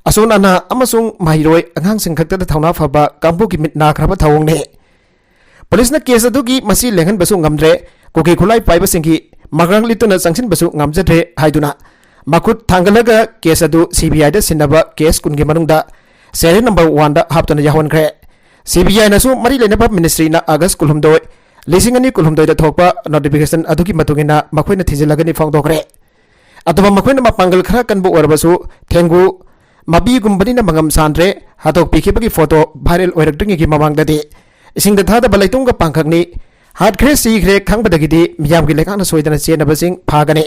ꯑꯁꯣꯟ ꯑꯅꯥ ꯑꯃꯁꯨꯡ ꯃꯍꯩꯔꯣꯏ ꯑꯉꯥꯡꯁꯤꯡ ꯈꯛꯇꯗ ꯊꯧꯅꯥ ꯐꯕ ꯀꯥꯡꯕꯨꯒꯤ ꯃꯤꯠ ꯅꯥꯈ꯭ꯔꯕ ꯊꯧꯑꯣꯡꯅꯤ꯫ ꯄꯨꯂꯤꯁꯅ ꯀꯦꯁ ꯑꯗꯨꯒꯤ ꯃꯁꯤ ꯂꯦꯡꯍꯟꯕꯁꯨ ꯉꯝꯗ꯭ꯔꯦ, ꯀꯨꯀꯤ ꯈꯨꯠꯂꯥꯏ ꯄꯥꯏꯕꯁꯤꯡꯒꯤ ꯃꯒ꯭ꯔꯥꯡ ꯂꯤꯠꯇꯨꯅ ꯆꯪꯁꯤꯟꯕꯁꯨ ꯉꯝꯖꯗ꯭ꯔꯦ ꯍꯥꯏꯗꯨꯅ ꯃꯈꯨꯠ ꯊꯥꯡꯒꯠꯂꯒ ꯀꯦꯁ ꯑꯗꯨ ꯁꯤ ꯕꯤ ꯑꯥꯏꯗ ꯁꯤꯟꯅꯕ ꯀꯦꯁ ꯀꯨꯟꯒꯤ ꯃꯅꯨꯡꯗ serial number one ꯗ ꯍꯥꯞꯇꯨꯅ ꯌꯥꯎꯍꯟꯈ꯭ꯔꯦ꯫ ꯁꯤ ꯕꯤ ꯑꯥꯏꯅꯁꯨ ꯃꯔꯤ ꯂꯩꯅꯕ ꯃꯤꯅꯤꯁꯇ꯭ꯔꯤꯅ ꯑꯥꯒꯁ ꯀꯨꯟꯍꯨꯝꯗꯣꯏ, ꯂꯤꯁꯤꯡ ꯑꯅꯤ ꯀꯨꯟꯍꯨꯝꯗꯣꯏꯗ ꯊꯣꯛꯄ ꯅꯣꯇꯤꯐꯤꯀꯦꯁꯟ ꯑꯗꯨꯒꯤ ꯃꯇꯨꯡ ꯏꯟꯅ ꯃꯈꯣꯏꯅ ꯊꯤꯖꯤꯜꯂꯒꯅꯤ ꯐꯣꯡꯗꯣꯛꯈ꯭ꯔꯦ꯫ ꯑꯗꯨꯕꯨ ꯃꯈꯣꯏꯅ ꯃꯄꯥꯡꯒꯜ ꯈꯔ ꯀꯟꯕ ꯑꯣꯏꯔꯕꯁꯨ ꯊꯦꯡꯒꯨ ꯃꯄꯤꯒꯨꯝꯕꯅꯤꯅ ꯃꯉꯝ ꯁꯥꯟꯗ꯭ꯔꯦ꯫ ꯍꯥꯠꯇꯣꯛꯄꯤꯈꯤꯕꯒꯤ ꯐꯣꯇꯣ ꯚꯥꯏꯔꯦꯜ ꯑꯣꯏꯔꯛꯇ꯭ꯔꯤꯉꯩꯒꯤ ꯃꯃꯥꯡꯗꯗꯤ ꯏꯁꯤꯡꯗ ꯊꯥꯗꯕ ꯂꯩꯇꯨꯝꯒ ꯄꯥꯡꯈꯛꯅꯤ, ꯍꯥꯠꯈ꯭ꯔꯦ ꯁꯤꯈ꯭ꯔꯦ ꯈꯪꯕꯗꯒꯤꯗꯤ ꯃꯤꯌꯥꯝꯒꯤ ꯂꯩꯉꯥꯛꯅ ꯁꯣꯏꯗꯅ ꯆꯦꯟꯅꯕꯁꯤꯡ ꯐꯥꯒꯅꯤ꯫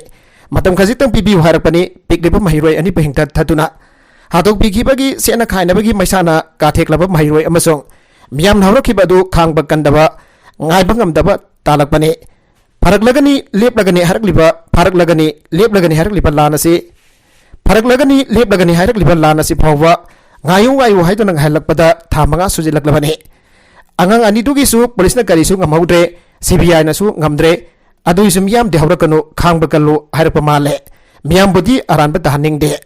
ꯃꯇꯝ ꯈꯖꯤꯛꯇꯪ ꯄꯤꯕꯤꯌꯨ ꯍꯥꯏꯔꯛꯄꯅꯤ꯫ ꯄꯤꯛꯂꯤꯕ ꯃꯍꯩꯔꯣꯏ ꯑꯅꯤꯕꯨ ꯍꯤꯡꯇꯠ ꯊꯠꯇꯨꯅ ꯍꯥꯠꯇꯣꯛꯄꯤꯈꯤꯕꯒꯤ ꯁꯦꯠꯅ ꯈꯥꯏꯅꯕꯒꯤ ꯃꯩꯁꯥꯅ ꯀꯥꯊꯦꯛꯂꯕ ꯃꯍꯩꯔꯣꯏ ꯑꯃꯁꯨꯡ ꯃꯤꯌꯥꯝꯅ ꯍꯧꯔꯛꯈꯤꯕ ꯑꯗꯨ ꯈꯥꯡꯕ ꯀꯟꯗꯕ, ꯉꯥꯏꯕ ꯉꯝꯗꯕ ꯇꯥꯜꯂꯛꯄꯅꯤ꯫ ꯐꯔꯛꯂꯒꯅꯤ, ꯂꯦꯞꯂꯒꯅꯤ ꯍꯥꯏꯔꯛꯂꯤꯕ, ꯐꯔꯛꯂꯒꯅꯤ, ꯂꯦꯞꯂꯒꯅꯤ ꯍꯥꯏꯔꯛꯂꯤꯕ ꯂꯥꯟ ꯑꯁꯤ, ꯐꯔꯛꯂꯒꯅꯤ, ꯂꯦꯞꯂꯒꯅꯤ ꯍꯥꯏꯔꯛꯂꯤꯕ ꯂꯥꯟ ꯑꯁꯤ ꯐꯥꯎꯕ ꯉꯥꯏꯌꯨ, ꯉꯥꯏꯌꯨ ꯍꯥꯏꯗꯨꯅ ꯉꯥꯏꯍꯜꯂꯛꯄꯗ ꯊꯥ ꯃꯉꯥ ꯁꯨꯖꯤꯜꯂꯛꯂꯕꯅꯤ꯫ ꯑꯉꯥꯡ ꯑꯅꯤꯗꯨꯒꯤꯁꯨ ꯄꯨꯂꯤꯁꯅ ꯀꯔꯤꯁꯨ ꯉꯝꯍꯧꯗ꯭ꯔꯦ꯫ ꯁꯤ ꯕꯤ ꯑꯥꯏꯅꯁꯨ ꯉꯝꯗ꯭ꯔꯦ꯫ ꯑꯗꯨꯏꯁꯨ ꯃꯤꯌꯥꯝꯗꯤ ꯍꯧꯔꯛꯀꯅꯨ, ꯈꯥꯡꯕ ꯀꯜꯂꯨ ꯍꯥꯏꯔꯛꯄ ꯃꯥꯜꯂꯦ꯫ ꯃꯤꯌꯥꯝꯕꯨꯗꯤ ꯑꯔꯥꯟꯕ ꯇꯥꯍꯟꯅꯤꯡꯗꯦ꯫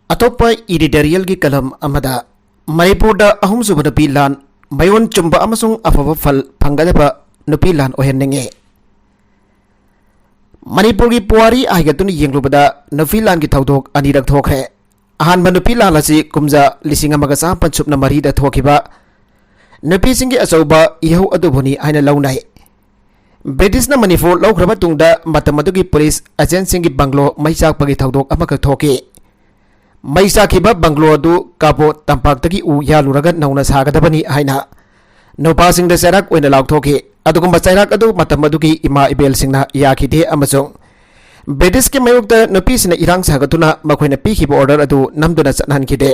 ꯑꯇꯣꯞꯄ editorial ꯒꯤ ꯀꯂꯝ ꯑꯃꯗ, ꯃꯅꯤꯄꯨꯔꯗ ꯑꯍꯨꯝꯁꯨꯕ ꯅꯨꯄꯤ ꯂꯥꯟ, ꯃꯌꯣꯟ ꯆꯨꯝꯕ ꯑꯃꯁꯨꯡ ꯑꯐꯕ ꯐꯜ ꯐꯪꯒꯗꯕ ꯅꯨꯄꯤ ꯂꯥꯟ ꯑꯣꯏꯍꯟꯅꯤꯡꯉꯤ꯫ ꯃꯅꯤꯄꯨꯔꯒꯤ ꯄꯨꯋꯥꯔꯤ ꯍꯥꯏꯒꯠꯇꯨꯅ ꯌꯦꯡꯂꯨꯕꯗ ꯅꯨꯄꯤ ꯂꯥꯟꯒꯤ ꯊꯧꯗꯣꯛ ꯑꯅꯤꯔꯛ ꯊꯣꯛꯈ꯭ꯔꯦ꯫ ꯑꯍꯥꯟꯕ ꯅꯨꯄꯤ ꯂꯥꯟ ꯑꯁꯤ ꯀꯨꯝꯖꯥ ꯂꯤꯁꯤꯡ ꯑꯃꯒ ꯆꯥꯃꯥꯄꯟ ꯁꯨꯞꯅ ꯃꯔꯤꯗ ꯊꯣꯛꯈꯤꯕ ꯅꯨꯄꯤꯁꯤꯡꯒꯤ ꯑꯆꯧꯕ ꯏꯍꯧ ꯑꯗꯨꯕꯨꯅꯤ ꯍꯥꯏꯅ ꯂꯧꯅꯩ꯫ ꯕ꯭ꯔꯤꯇꯤꯁꯅ ꯃꯅꯤꯄꯨꯔ ꯂꯧꯈ꯭ꯔꯕ ꯇꯨꯡꯗ ꯃꯇꯝ ꯑꯗꯨꯒꯤ ꯄꯨꯂꯤꯁ ꯑꯦꯖꯦꯟꯁꯤꯡꯒꯤ ꯕꯪꯒ꯭ꯂꯣ ꯃꯩ ꯆꯥꯛꯄꯒꯤ ꯊꯧꯗꯣꯛ ꯑꯃꯈꯛ ꯊꯣꯛꯈꯤ꯫ ꯃꯩ ꯆꯥꯛꯈꯤꯕ ꯕꯪꯒ꯭ꯂꯣ ꯑꯗꯨ ꯀꯥꯕꯣ ꯇꯝꯄꯥꯛꯇꯒꯤ ꯎ ꯌꯥꯜꯂꯨꯔꯒ ꯅꯧꯅ ꯁꯥꯒꯗꯕꯅꯤ ꯍꯥꯏꯅ ꯅꯨꯄꯥꯁꯤꯡꯗ ꯆꯩꯔꯥꯛ ꯑꯣꯏꯅ ꯂꯥꯎꯊꯣꯛꯈꯤ꯫ ꯑꯗꯨꯒꯨꯝꯕ ꯆꯩꯔꯥꯛ ꯑꯗꯨ ꯃꯇꯝ ꯑꯗꯨꯒꯤ ꯏꯃꯥ ꯏꯕꯦꯜꯁꯤꯡꯅ ꯌꯥꯈꯤꯗꯦ ꯑꯃꯁꯨꯡ ꯕ꯭ꯔꯤꯇꯤꯁꯀꯤ ꯃꯥꯌꯣꯛꯇ ꯅꯨꯄꯤꯁꯤꯡꯅ ꯏꯔꯥꯡ ꯁꯥꯒꯠꯇꯨꯅ ꯃꯈꯣꯏꯅ ꯄꯤꯈꯤꯕ ꯑꯣꯔꯗꯔ ꯑꯗꯨ ꯅꯝꯗꯨꯅ ꯆꯠꯅꯍꯟꯈꯤꯗꯦ꯫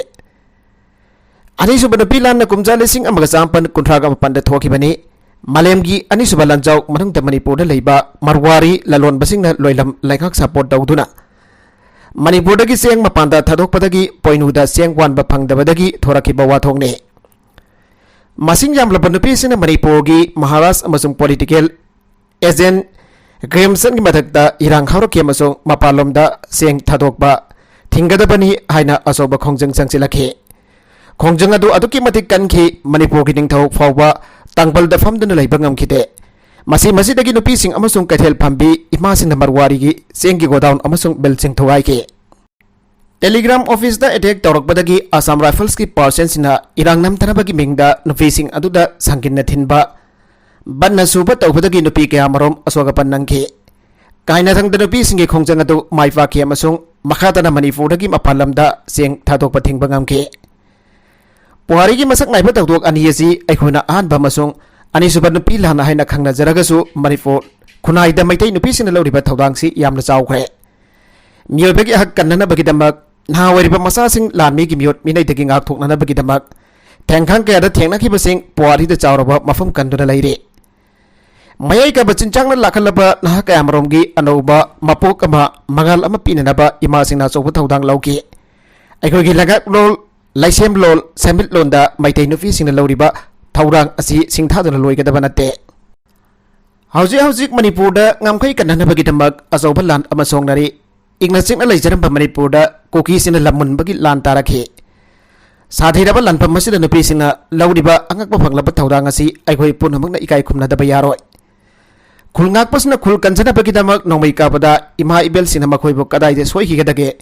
ꯑꯅꯤꯁꯨꯕ ꯅꯨꯄꯤ ꯂꯥꯟꯅ ꯀꯨꯝꯖꯥ ꯂꯤꯁꯤꯡ ꯑꯃꯒ ꯆꯥꯃꯥꯄꯟ ꯀꯨꯟꯊ꯭ꯔꯥꯒ ꯃꯥꯄꯟꯗ ꯊꯣꯛꯈꯤꯕꯅꯤ꯫ ꯃꯥꯂꯦꯝꯒꯤ ꯑꯅꯤꯁꯨꯕ ꯂꯥꯟꯖꯥꯎ ꯃꯅꯨꯡꯗ ꯃꯅꯤꯄꯨꯔꯗ ꯂꯩꯕ ꯃꯔꯋꯥꯔꯤ ꯂꯂꯣꯟꯕꯁꯤꯡꯅ ꯂꯣꯏꯂꯝ ꯂꯩꯉꯥꯛ ꯁꯄꯣꯔꯠ ꯇꯧꯗꯨꯅ ꯃꯅꯤꯄꯨꯔꯗꯒꯤ ꯆꯦꯡ ꯃꯄꯥꯟꯗ ꯊꯥꯗꯣꯛꯄꯗꯒꯤ ꯄꯣꯏꯅꯨꯗ ꯆꯦꯡ ꯋꯥꯟꯕ ꯐꯪꯗꯕꯗꯒꯤ ꯊꯣꯔꯛꯈꯤꯕ ꯋꯥꯊꯣꯛꯅꯤ꯫ ꯃꯁꯤꯡ ꯌꯥꯝꯂꯕ ꯅꯨꯄꯤꯁꯤꯡꯅ ꯃꯅꯤꯄꯨꯔꯒꯤ ꯃꯍꯥꯔꯥꯖ ꯑꯃꯁꯨꯡ ꯄꯣꯂꯤꯇꯤꯀꯦꯜ ꯑꯦꯖꯦꯟ ꯒ꯭ꯔꯦꯝꯁꯟꯒꯤ ꯃꯊꯛꯇ ꯏꯔꯥꯡ ꯍꯧꯔꯛꯈꯤ ꯑꯃꯁꯨꯡ ꯃꯄꯥꯟꯂꯣꯝꯗ ꯆꯦꯡ ꯊꯥꯗꯣꯛꯄ ꯊꯤꯡꯒꯗꯕꯅꯤ ꯍꯥꯏꯅ ꯑꯆꯧꯕ ꯈꯣꯡꯖꯪ ꯆꯪꯁꯤꯜꯂꯛꯈꯤ꯫ ꯈꯣꯡꯖꯪ ꯑꯗꯨ ꯑꯗꯨꯛꯀꯤ ꯃꯇꯤꯛ ꯀꯟꯈꯤ, ꯃꯅꯤꯄꯨꯔꯒꯤ ꯅꯤꯡꯊꯧ ꯐꯥꯎꯕ ꯇꯥꯡꯕꯜꯗ ꯐꯝꯗꯨꯅ ꯂꯩꯕ ꯉꯝꯈꯤꯗꯦ꯫ ꯃꯁꯤ ꯃꯁꯤꯗꯒꯤ ꯅꯨꯄꯤꯁꯤꯡ ꯑꯃꯁꯨꯡ ꯀꯩꯊꯦꯜ ꯐꯝꯕꯤ ꯏꯃꯥꯁꯤꯡꯅ ꯃꯔꯋꯥꯔꯤꯒꯤ ꯆꯦꯡꯒꯤ ꯒꯣꯗꯥꯎꯟ ꯑꯃꯁꯨꯡ ꯃꯤꯜꯁꯤꯡ ꯊꯨꯒꯥꯏꯈꯤ꯫ ꯇꯦꯂꯤꯒ꯭ꯔꯥꯝ ꯑꯣꯐꯤꯁꯇ ꯑꯦꯇꯦꯛ ꯇꯧꯔꯛꯄꯗꯒꯤ ꯑꯁꯥꯝ ꯔꯥꯏꯐꯜꯁꯀꯤ ꯄꯥꯔꯁꯟꯁꯤꯡꯅ ꯏꯔꯥꯡ ꯅꯝꯊꯅꯕꯒꯤ ꯃꯤꯡꯗ ꯅꯨꯄꯤꯁꯤꯡ ꯑꯗꯨꯗ ꯁꯪꯒꯤꯟꯅ ꯊꯤꯟꯕ, ꯕꯟꯅ ꯁꯨꯕ ꯇꯧꯕꯗꯒꯤ ꯅꯨꯄꯤ ꯀꯌꯥꯃꯔꯨꯝ ꯑꯁꯣꯛ ꯑꯄꯟ ꯅꯪꯈꯤ꯫ ꯀꯥꯏꯅꯊꯪꯗ ꯅꯨꯄꯤꯁꯤꯡꯒꯤ ꯈꯣꯡꯖꯪ ꯑꯗꯨ ꯃꯥꯏ ꯄꯥꯛꯈꯤ ꯑꯃꯁꯨꯡ ꯃꯈꯥ ꯇꯥꯅ ꯃꯅꯤꯄꯨꯔꯗꯒꯤ ꯃꯄꯥꯟ ꯂꯝꯗ ꯆꯦꯡ ꯊꯥꯗꯣꯛꯄ ꯊꯤꯡꯕ ꯉꯝꯈꯤ꯫ ꯄꯨꯋꯥꯔꯤꯒꯤ ꯃꯁꯛ ꯅꯥꯏꯕ ꯊꯧꯗꯣꯛ ꯑꯅꯤ ꯑꯁꯤ ꯑꯩꯈꯣꯏꯅ ꯑꯍꯥꯟꯕ ꯑꯃꯁꯨꯡ ꯑꯅꯤꯁꯨꯕ ꯅꯨꯄꯤ ꯂꯥꯟ ꯍꯥꯏꯅ ꯈꯪꯅꯖꯔꯒꯁꯨ, ꯃꯅꯤꯄꯨꯔ ꯈꯨꯟꯅꯥꯏꯗ ꯃꯩꯇꯩ ꯅꯨꯄꯤꯁꯤꯡꯅ ꯂꯧꯔꯤꯕ ꯊꯧꯗꯥꯡꯁꯤ ꯌꯥꯝꯅ ꯆꯥꯎꯈ꯭ꯔꯦ꯫ ꯃꯤꯑꯣꯏꯕꯒꯤ ꯍꯛ ꯀꯟꯅꯅꯕꯒꯤꯗꯃꯛ, ꯅꯍꯥ ꯑꯣꯏꯔꯤꯕ ꯃꯆꯥꯁꯤꯡ ꯂꯥꯟꯃꯤꯒꯤ ꯃꯤꯑꯣꯠ ꯃꯤꯅꯩꯗꯒꯤ ꯉꯥꯛꯊꯣꯛꯅꯅꯕꯒꯤꯗꯃꯛ ꯊꯦꯡꯈꯥꯡ ꯀꯌꯥꯗ ꯊꯦꯡꯅꯈꯤꯕꯁꯤꯡ ꯄꯨꯋꯥꯔꯤꯗ ꯆꯥꯎꯔꯕ ꯃꯐꯝ ꯀꯟꯗꯨꯅ ꯂꯩꯔꯤ꯫ ꯃꯌꯥꯏ ꯀꯥꯕ ꯆꯤꯟꯖꯥꯛꯅ ꯂꯥꯛꯍꯜꯂꯕ ꯅꯍꯥ ꯀꯌꯥꯃꯔꯣꯝꯒꯤ ꯑꯅꯧꯕ ꯃꯄꯣꯛ ꯑꯃ, ꯃꯉꯥꯜ ꯑꯃ ꯄꯤꯅꯅꯕ ꯏꯃꯥꯁꯤꯡꯅ ꯑꯆꯧꯕ ꯊꯧꯗꯥꯡ ꯂꯧꯈꯤ꯫ ꯑꯩꯈꯣꯏꯒꯤ ꯂꯩꯉꯥꯛꯂꯣꯟ, ꯂꯩꯁꯦꯝꯂꯣꯟ, ꯁꯦꯟꯃꯤꯠꯂꯣꯟꯗ ꯃꯩꯇꯩ ꯅꯨꯄꯤꯁꯤꯡꯅ ꯂꯧꯔꯤꯕ ꯊꯧꯗꯥꯡ ꯑꯁꯤ ꯁꯤꯡꯊꯥꯗꯨꯅ ꯂꯣꯏꯒꯗꯕ ꯅꯠꯇꯦ꯫ ꯍꯧꯖꯤꯛ ꯍꯧꯖꯤꯛ ꯃꯅꯤꯄꯨꯔꯗ ꯉꯝꯈꯩ ꯀꯟꯅꯅꯕꯒꯤꯗꯃꯛ ꯑꯆꯧꯕ ꯂꯥꯟ ꯑꯃ ꯁꯣꯛꯅꯔꯤ꯫ ꯏꯪꯅ ꯆꯤꯛꯅ ꯂꯩꯖꯔꯝꯕ ꯃꯅꯤꯄꯨꯔꯗ ꯀꯨꯀꯤꯁꯤꯡꯅ ꯂꯝ ꯃꯨꯟꯕꯒꯤ ꯂꯥꯟ ꯇꯥꯔꯛꯈꯤ꯫ ꯁꯥꯊꯤꯔꯕ ꯂꯥꯟꯐꯝ ꯑꯁꯤꯗ ꯅꯨꯄꯤꯁꯤꯡꯅ ꯂꯧꯔꯤꯕ ꯑꯉꯛꯄ ꯐꯪꯂꯕ ꯊꯧꯗꯥꯡ ꯑꯁꯤ ꯑꯩꯈꯣꯏ ꯄꯨꯝꯅꯃꯛꯅ ꯏꯀꯥꯏ ꯈꯨꯝꯅꯗꯕ ꯌꯥꯔꯣꯏ꯫ ꯈꯨꯜ ꯉꯥꯛꯄꯁꯤꯅ ꯈꯨꯜ ꯀꯟꯖꯅꯕꯒꯤꯗꯃꯛ ꯅꯣꯡꯃꯩ ꯀꯥꯞꯄꯗ ꯏꯃꯥ ꯏꯕꯦꯜꯁꯤꯡꯅ ꯃꯈꯣꯏꯕꯨ ꯀꯗꯥꯏꯗ ꯁꯣꯏꯈꯤꯒꯗꯒꯦ,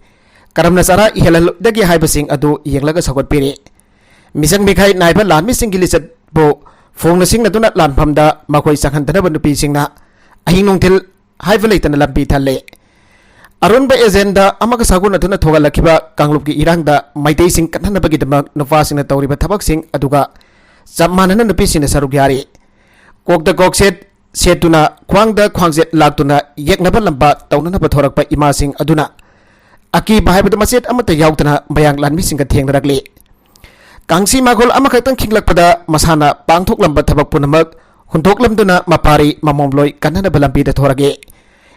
ꯀꯔꯝꯅ ꯆꯔꯥ ꯏꯍꯜꯂꯣꯏꯗꯒꯦ ꯍꯥꯏꯕꯁꯤꯡ ꯑꯗꯨ ꯌꯦꯡꯂꯒ ꯁꯧꯒꯠꯄꯤꯔꯤ꯫ ꯃꯤꯆꯪ ꯃꯤꯈꯥꯏ ꯅꯥꯏꯕ ꯂꯥꯟꯃꯤꯁꯤꯡꯒꯤ ꯂꯤꯆꯠꯄꯨ ꯐꯣꯡꯅ ꯁꯤꯡꯅꯗꯨꯅ ꯂꯥꯟꯐꯝꯗ ꯃꯈꯣꯏ ꯆꯪꯍꯟꯗꯅꯕ ꯅꯨꯄꯤꯁꯤꯡꯅ ꯑꯍꯤꯡ ꯅꯨꯡꯊꯤꯜ ꯍꯥꯏꯕ ꯂꯩꯇꯅ ꯂꯝꯕꯤ ꯊꯜꯂꯦ꯫ ꯑꯔꯣꯟꯕ ꯑꯦꯖꯦꯟꯗꯥ ꯑꯃꯒ ꯁꯥꯒꯣꯟꯅꯗꯨꯅ ꯊꯣꯛꯍꯜꯂꯛꯈꯤꯕ ꯀꯥꯡꯂꯨꯞꯀꯤ ꯏꯔꯥꯡꯗ ꯃꯩꯇꯩꯁꯤꯡ ꯀꯟꯍꯟꯅꯕꯒꯤꯗꯃꯛ ꯅꯨꯄꯥꯁꯤꯡꯅ ꯇꯧꯔꯤꯕ ꯊꯕꯛꯁꯤꯡ ꯑꯗꯨꯒ ꯆꯞ ꯃꯥꯟꯅꯅ ꯅꯨꯄꯤꯁꯤꯡꯅ ꯁꯔꯨꯛ ꯌꯥꯔꯤ꯫ ꯀꯣꯛꯇ ꯀꯣꯛꯁꯦꯠ ꯁꯦꯠꯇꯨꯅ, ꯈ꯭ꯋꯥꯡꯗ ꯈ꯭ꯋꯥꯡꯖꯦꯠ ꯂꯥꯛꯇꯨꯅ ꯌꯦꯛꯅꯕ ꯂꯝꯕꯥ ꯇꯧꯅꯅꯕ ꯊꯣꯔꯛꯄ ꯏꯃꯥꯁꯤꯡ ꯑꯗꯨꯅ ꯑꯀꯤꯕ ꯍꯥꯏꯕꯗꯨ ꯃꯆꯦꯠ ꯑꯃꯠꯇ ꯌꯥꯎꯗꯅ ꯃꯌꯥꯡ ꯂꯥꯟꯃꯤꯁꯤꯡꯒ ꯊꯦꯡꯅꯔꯛꯂꯤ꯫ ꯀꯥꯡꯁꯤ ꯃꯥꯈꯣꯜ ꯑꯃꯈꯛꯇꯪ ꯈꯤꯡꯂꯛꯄꯗ ꯃꯁꯥꯅ ꯄꯥꯡꯊꯣꯛꯂꯝꯕ ꯊꯕꯛ ꯄꯨꯝꯅꯃꯛ ꯍꯨꯟꯗꯣꯛꯂꯝꯗꯨꯅ ꯃꯄꯥꯔꯤ ꯃꯃꯣꯝꯂꯣꯏ ꯀꯟꯅꯅꯕ ꯂꯝꯕꯤꯗ ꯊꯣꯔꯛꯏ꯫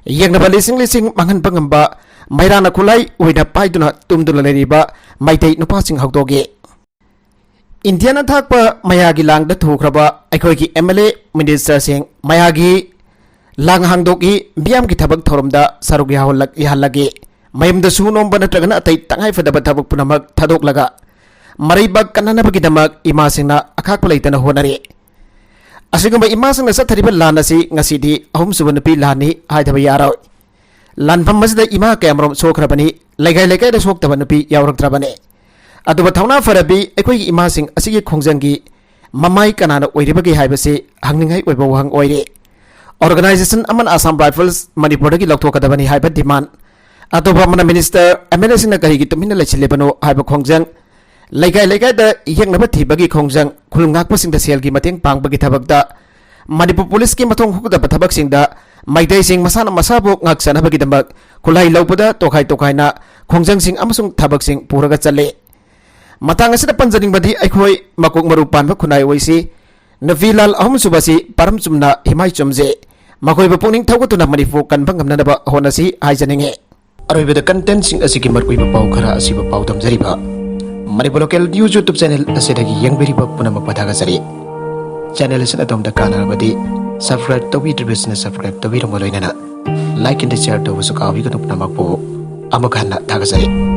ꯌꯦꯛꯅꯕ ꯂꯤꯁꯤꯡ ꯂꯤꯁꯤꯡ ꯃꯥꯡꯍꯟꯕ ꯉꯝꯕ ꯃꯩꯔꯥꯅ ꯈꯨꯠꯂꯥꯏ ꯑꯣꯏꯅ ꯄꯥꯏꯗꯨꯅ ꯇꯨꯝꯗꯨꯅ ꯂꯩꯔꯤꯕ ꯃꯩꯇꯩ ꯅꯨꯄꯥꯁꯤꯡ ꯍꯧꯗꯣꯛꯏ꯫ ꯏꯟꯗꯤꯌꯥꯅ ꯊꯥꯛꯄ ꯃꯌꯥꯒꯤ ꯂꯥꯡꯗ ꯊꯨꯈ꯭ꯔꯕ ꯑꯩꯈꯣꯏꯒꯤ ꯑꯦꯝ ꯑꯦꯜ ꯑꯦ, ꯃꯤꯅꯤꯁꯇꯔꯁꯤꯡ ꯃꯌꯥꯒꯤ ꯂꯥꯡ ꯍꯥꯡꯗꯣꯛꯏ, ꯃꯤꯌꯥꯝꯒꯤ ꯊꯕꯛ ꯊꯧꯔꯝꯗ ꯁꯔꯨꯛ ꯌꯥꯍꯜꯂꯛ-, ꯌꯥꯍꯜꯂꯒꯦ꯫ ꯃꯌꯨꯝꯗ ꯁꯨ ꯅꯣꯝꯕ ꯅꯠꯇ꯭ꯔꯒꯅ ꯑꯇꯩ ꯇꯉꯥꯏꯐꯗꯕ ꯊꯕꯛ ꯄꯨꯝꯅꯃꯛ ꯊꯥꯗꯣꯛꯂꯒ ꯃꯔꯩꯕꯥꯛ ꯀꯟꯅꯅꯕꯒꯤꯗꯃꯛ ꯏꯃꯥꯁꯤꯡꯅ ꯑꯈꯥꯛꯄ ꯂꯩꯇꯅ ꯍꯣꯠꯅꯔꯤ꯫ ꯑꯁꯤꯒꯨꯝꯕ ꯏꯃꯥꯁꯤꯡꯅ ꯆꯠꯊꯔꯤꯕ ꯂꯥꯟ ꯑꯁꯤ ꯉꯁꯤꯗꯤ ꯑꯍꯨꯝꯁꯨꯕ ꯅꯨꯄꯤ ꯂꯥꯟꯅꯤ ꯍꯥꯏꯗꯕ ꯌꯥꯔꯣꯏ꯫ ꯂꯥꯟꯐꯝ ꯑꯁꯤꯗ ꯏꯃꯥ ꯀꯌꯥꯃꯔꯨꯝ ꯁꯣꯛꯈ꯭ꯔꯕꯅꯤ, ꯂꯩꯀꯥꯏ ꯂꯩꯀꯥꯏꯗ ꯁꯣꯛꯇꯕ ꯅꯨꯄꯤ ꯌꯥꯎꯔꯛꯇ꯭ꯔꯕꯅꯤ꯫ ꯑꯗꯨꯕꯨ ꯊꯧꯅꯥ ꯐꯔꯕꯤ ꯑꯩꯈꯣꯏꯒꯤ ꯏꯃꯥꯁꯤꯡ ꯑꯁꯤꯒꯤ ꯈꯣꯡꯖꯪꯒꯤ ꯃꯃꯥꯏ ꯀꯅꯥꯅ ꯑꯣꯏꯔꯤꯕꯒꯦ ꯍꯥꯏꯕꯁꯤ ꯍꯪꯅꯤꯡꯉꯥꯏ ꯑꯣꯏꯕ ꯋꯥꯍꯪ ꯑꯣꯏꯔꯤ꯫ Organisation ꯑꯃꯅ Assam Rifles ꯃꯅꯤꯄꯨꯔꯗꯒꯤ ꯂꯧꯊꯣꯛꯀꯗꯕꯅꯤ ꯍꯥꯏꯕ demand, ꯑꯇꯣꯞꯄ ꯑꯃꯅ minister, MLAꯁꯤꯡꯅ ꯀꯔꯤꯒꯤ ꯇꯨꯃꯤꯟꯅ ꯂꯩꯁꯤꯜꯂꯤꯕꯅꯣ ꯍꯥꯏꯕ ꯈꯣꯡꯖꯪ, ꯂꯩꯀꯥꯏ ꯂꯩꯀꯥꯏꯗ ꯌꯦꯛꯅꯕ ꯊꯤꯕꯒꯤ ꯈꯣꯡꯖꯪ, ꯈꯨꯜ ꯉꯥꯛꯄꯁꯤꯡꯗ ꯁꯦꯜꯒꯤ ꯃꯇꯦꯡ ꯄꯥꯡꯕꯒꯤ ꯊꯕꯛꯇ, ꯃꯅꯤꯄꯨꯔ ꯄꯨꯂꯤꯁꯀꯤ ꯃꯊꯣꯡ ꯍꯨꯒꯗꯕ ꯊꯕꯛꯁꯤꯡꯗ ꯃꯩꯇꯩꯁꯤꯡ ꯃꯁꯥꯅ ꯃꯁꯥꯕꯨ ꯉꯥꯛꯆꯅꯕꯒꯤꯗꯃꯛ ꯈꯨꯠꯂꯥꯏ ꯂꯧꯕꯗ ꯇꯣꯈꯥꯏ ꯇꯣꯈꯥꯏꯅ ꯈꯣꯡꯖꯪꯁꯤꯡ ꯑꯃꯁꯨꯡ ꯊꯕꯛꯁꯤꯡ ꯄꯨꯔꯒ ꯆꯠꯂꯤ꯫ ꯃꯇꯥꯡ ꯑꯁꯤꯗ ꯄꯟꯖꯅꯤꯡꯕꯗꯤ ꯑꯩꯈꯣꯏ ꯃꯀꯣꯛ ꯃꯔꯨ ꯄꯥꯟꯕ ꯈꯨꯟꯅꯥꯏ ꯑꯣꯏꯁꯤ ꯅꯨꯄꯤ ꯂꯥꯜ ꯑꯍꯨꯝꯁꯨꯕꯁꯤ ꯄꯔꯝ ꯆꯨꯝꯅ ꯍꯤꯃꯥꯏ ꯆꯨꯝꯖꯦ꯫ ꯃꯈꯣꯏꯕꯨ ꯄꯨꯛꯅꯤꯡ ꯊꯧꯒꯠꯇꯨꯅ ꯃꯅꯤꯄꯨꯔ ꯀꯟꯕ ꯉꯝꯅꯅꯕ ꯍꯣꯠꯅꯁꯤ ꯍꯥꯏꯖꯅꯤꯡꯉꯤ꯫ ꯑꯔꯣꯏꯕꯗ contentꯁꯤꯡ ꯑꯁꯤꯒꯤ ꯃꯔꯨꯑꯣꯏꯕ ꯄꯥꯎ ꯈꯔ ꯑꯁꯤꯕꯨ ꯄꯥꯎꯗꯝꯖꯔꯤꯕ Manipur Local News YouTube channel ꯑꯁꯤꯗꯒꯤ ꯌꯦꯡꯕꯤꯔꯤꯕ ꯄꯨꯝꯅꯃꯛꯄꯨ ꯊꯥꯒꯠꯆꯔꯤ꯫ Channel ꯑꯁꯤꯅ ꯑꯗꯣꯝꯗ ꯀꯥꯟꯅꯔꯕꯗꯤ subscribe ꯇꯧꯕꯤꯗ꯭ꯔꯤꯕꯁꯤꯡꯅ subscribe ꯇꯧꯕꯤꯔꯝꯕ ꯂꯣꯏꯅꯅ like and share ꯇꯧꯕꯁꯨ ꯀꯥꯎꯕꯤꯒꯅꯨ ꯄꯨꯝꯅꯃꯛꯄꯨ꯫ ꯑꯃꯨꯛ ꯍꯟꯅ ꯊꯥꯒꯠꯆꯔꯤ꯫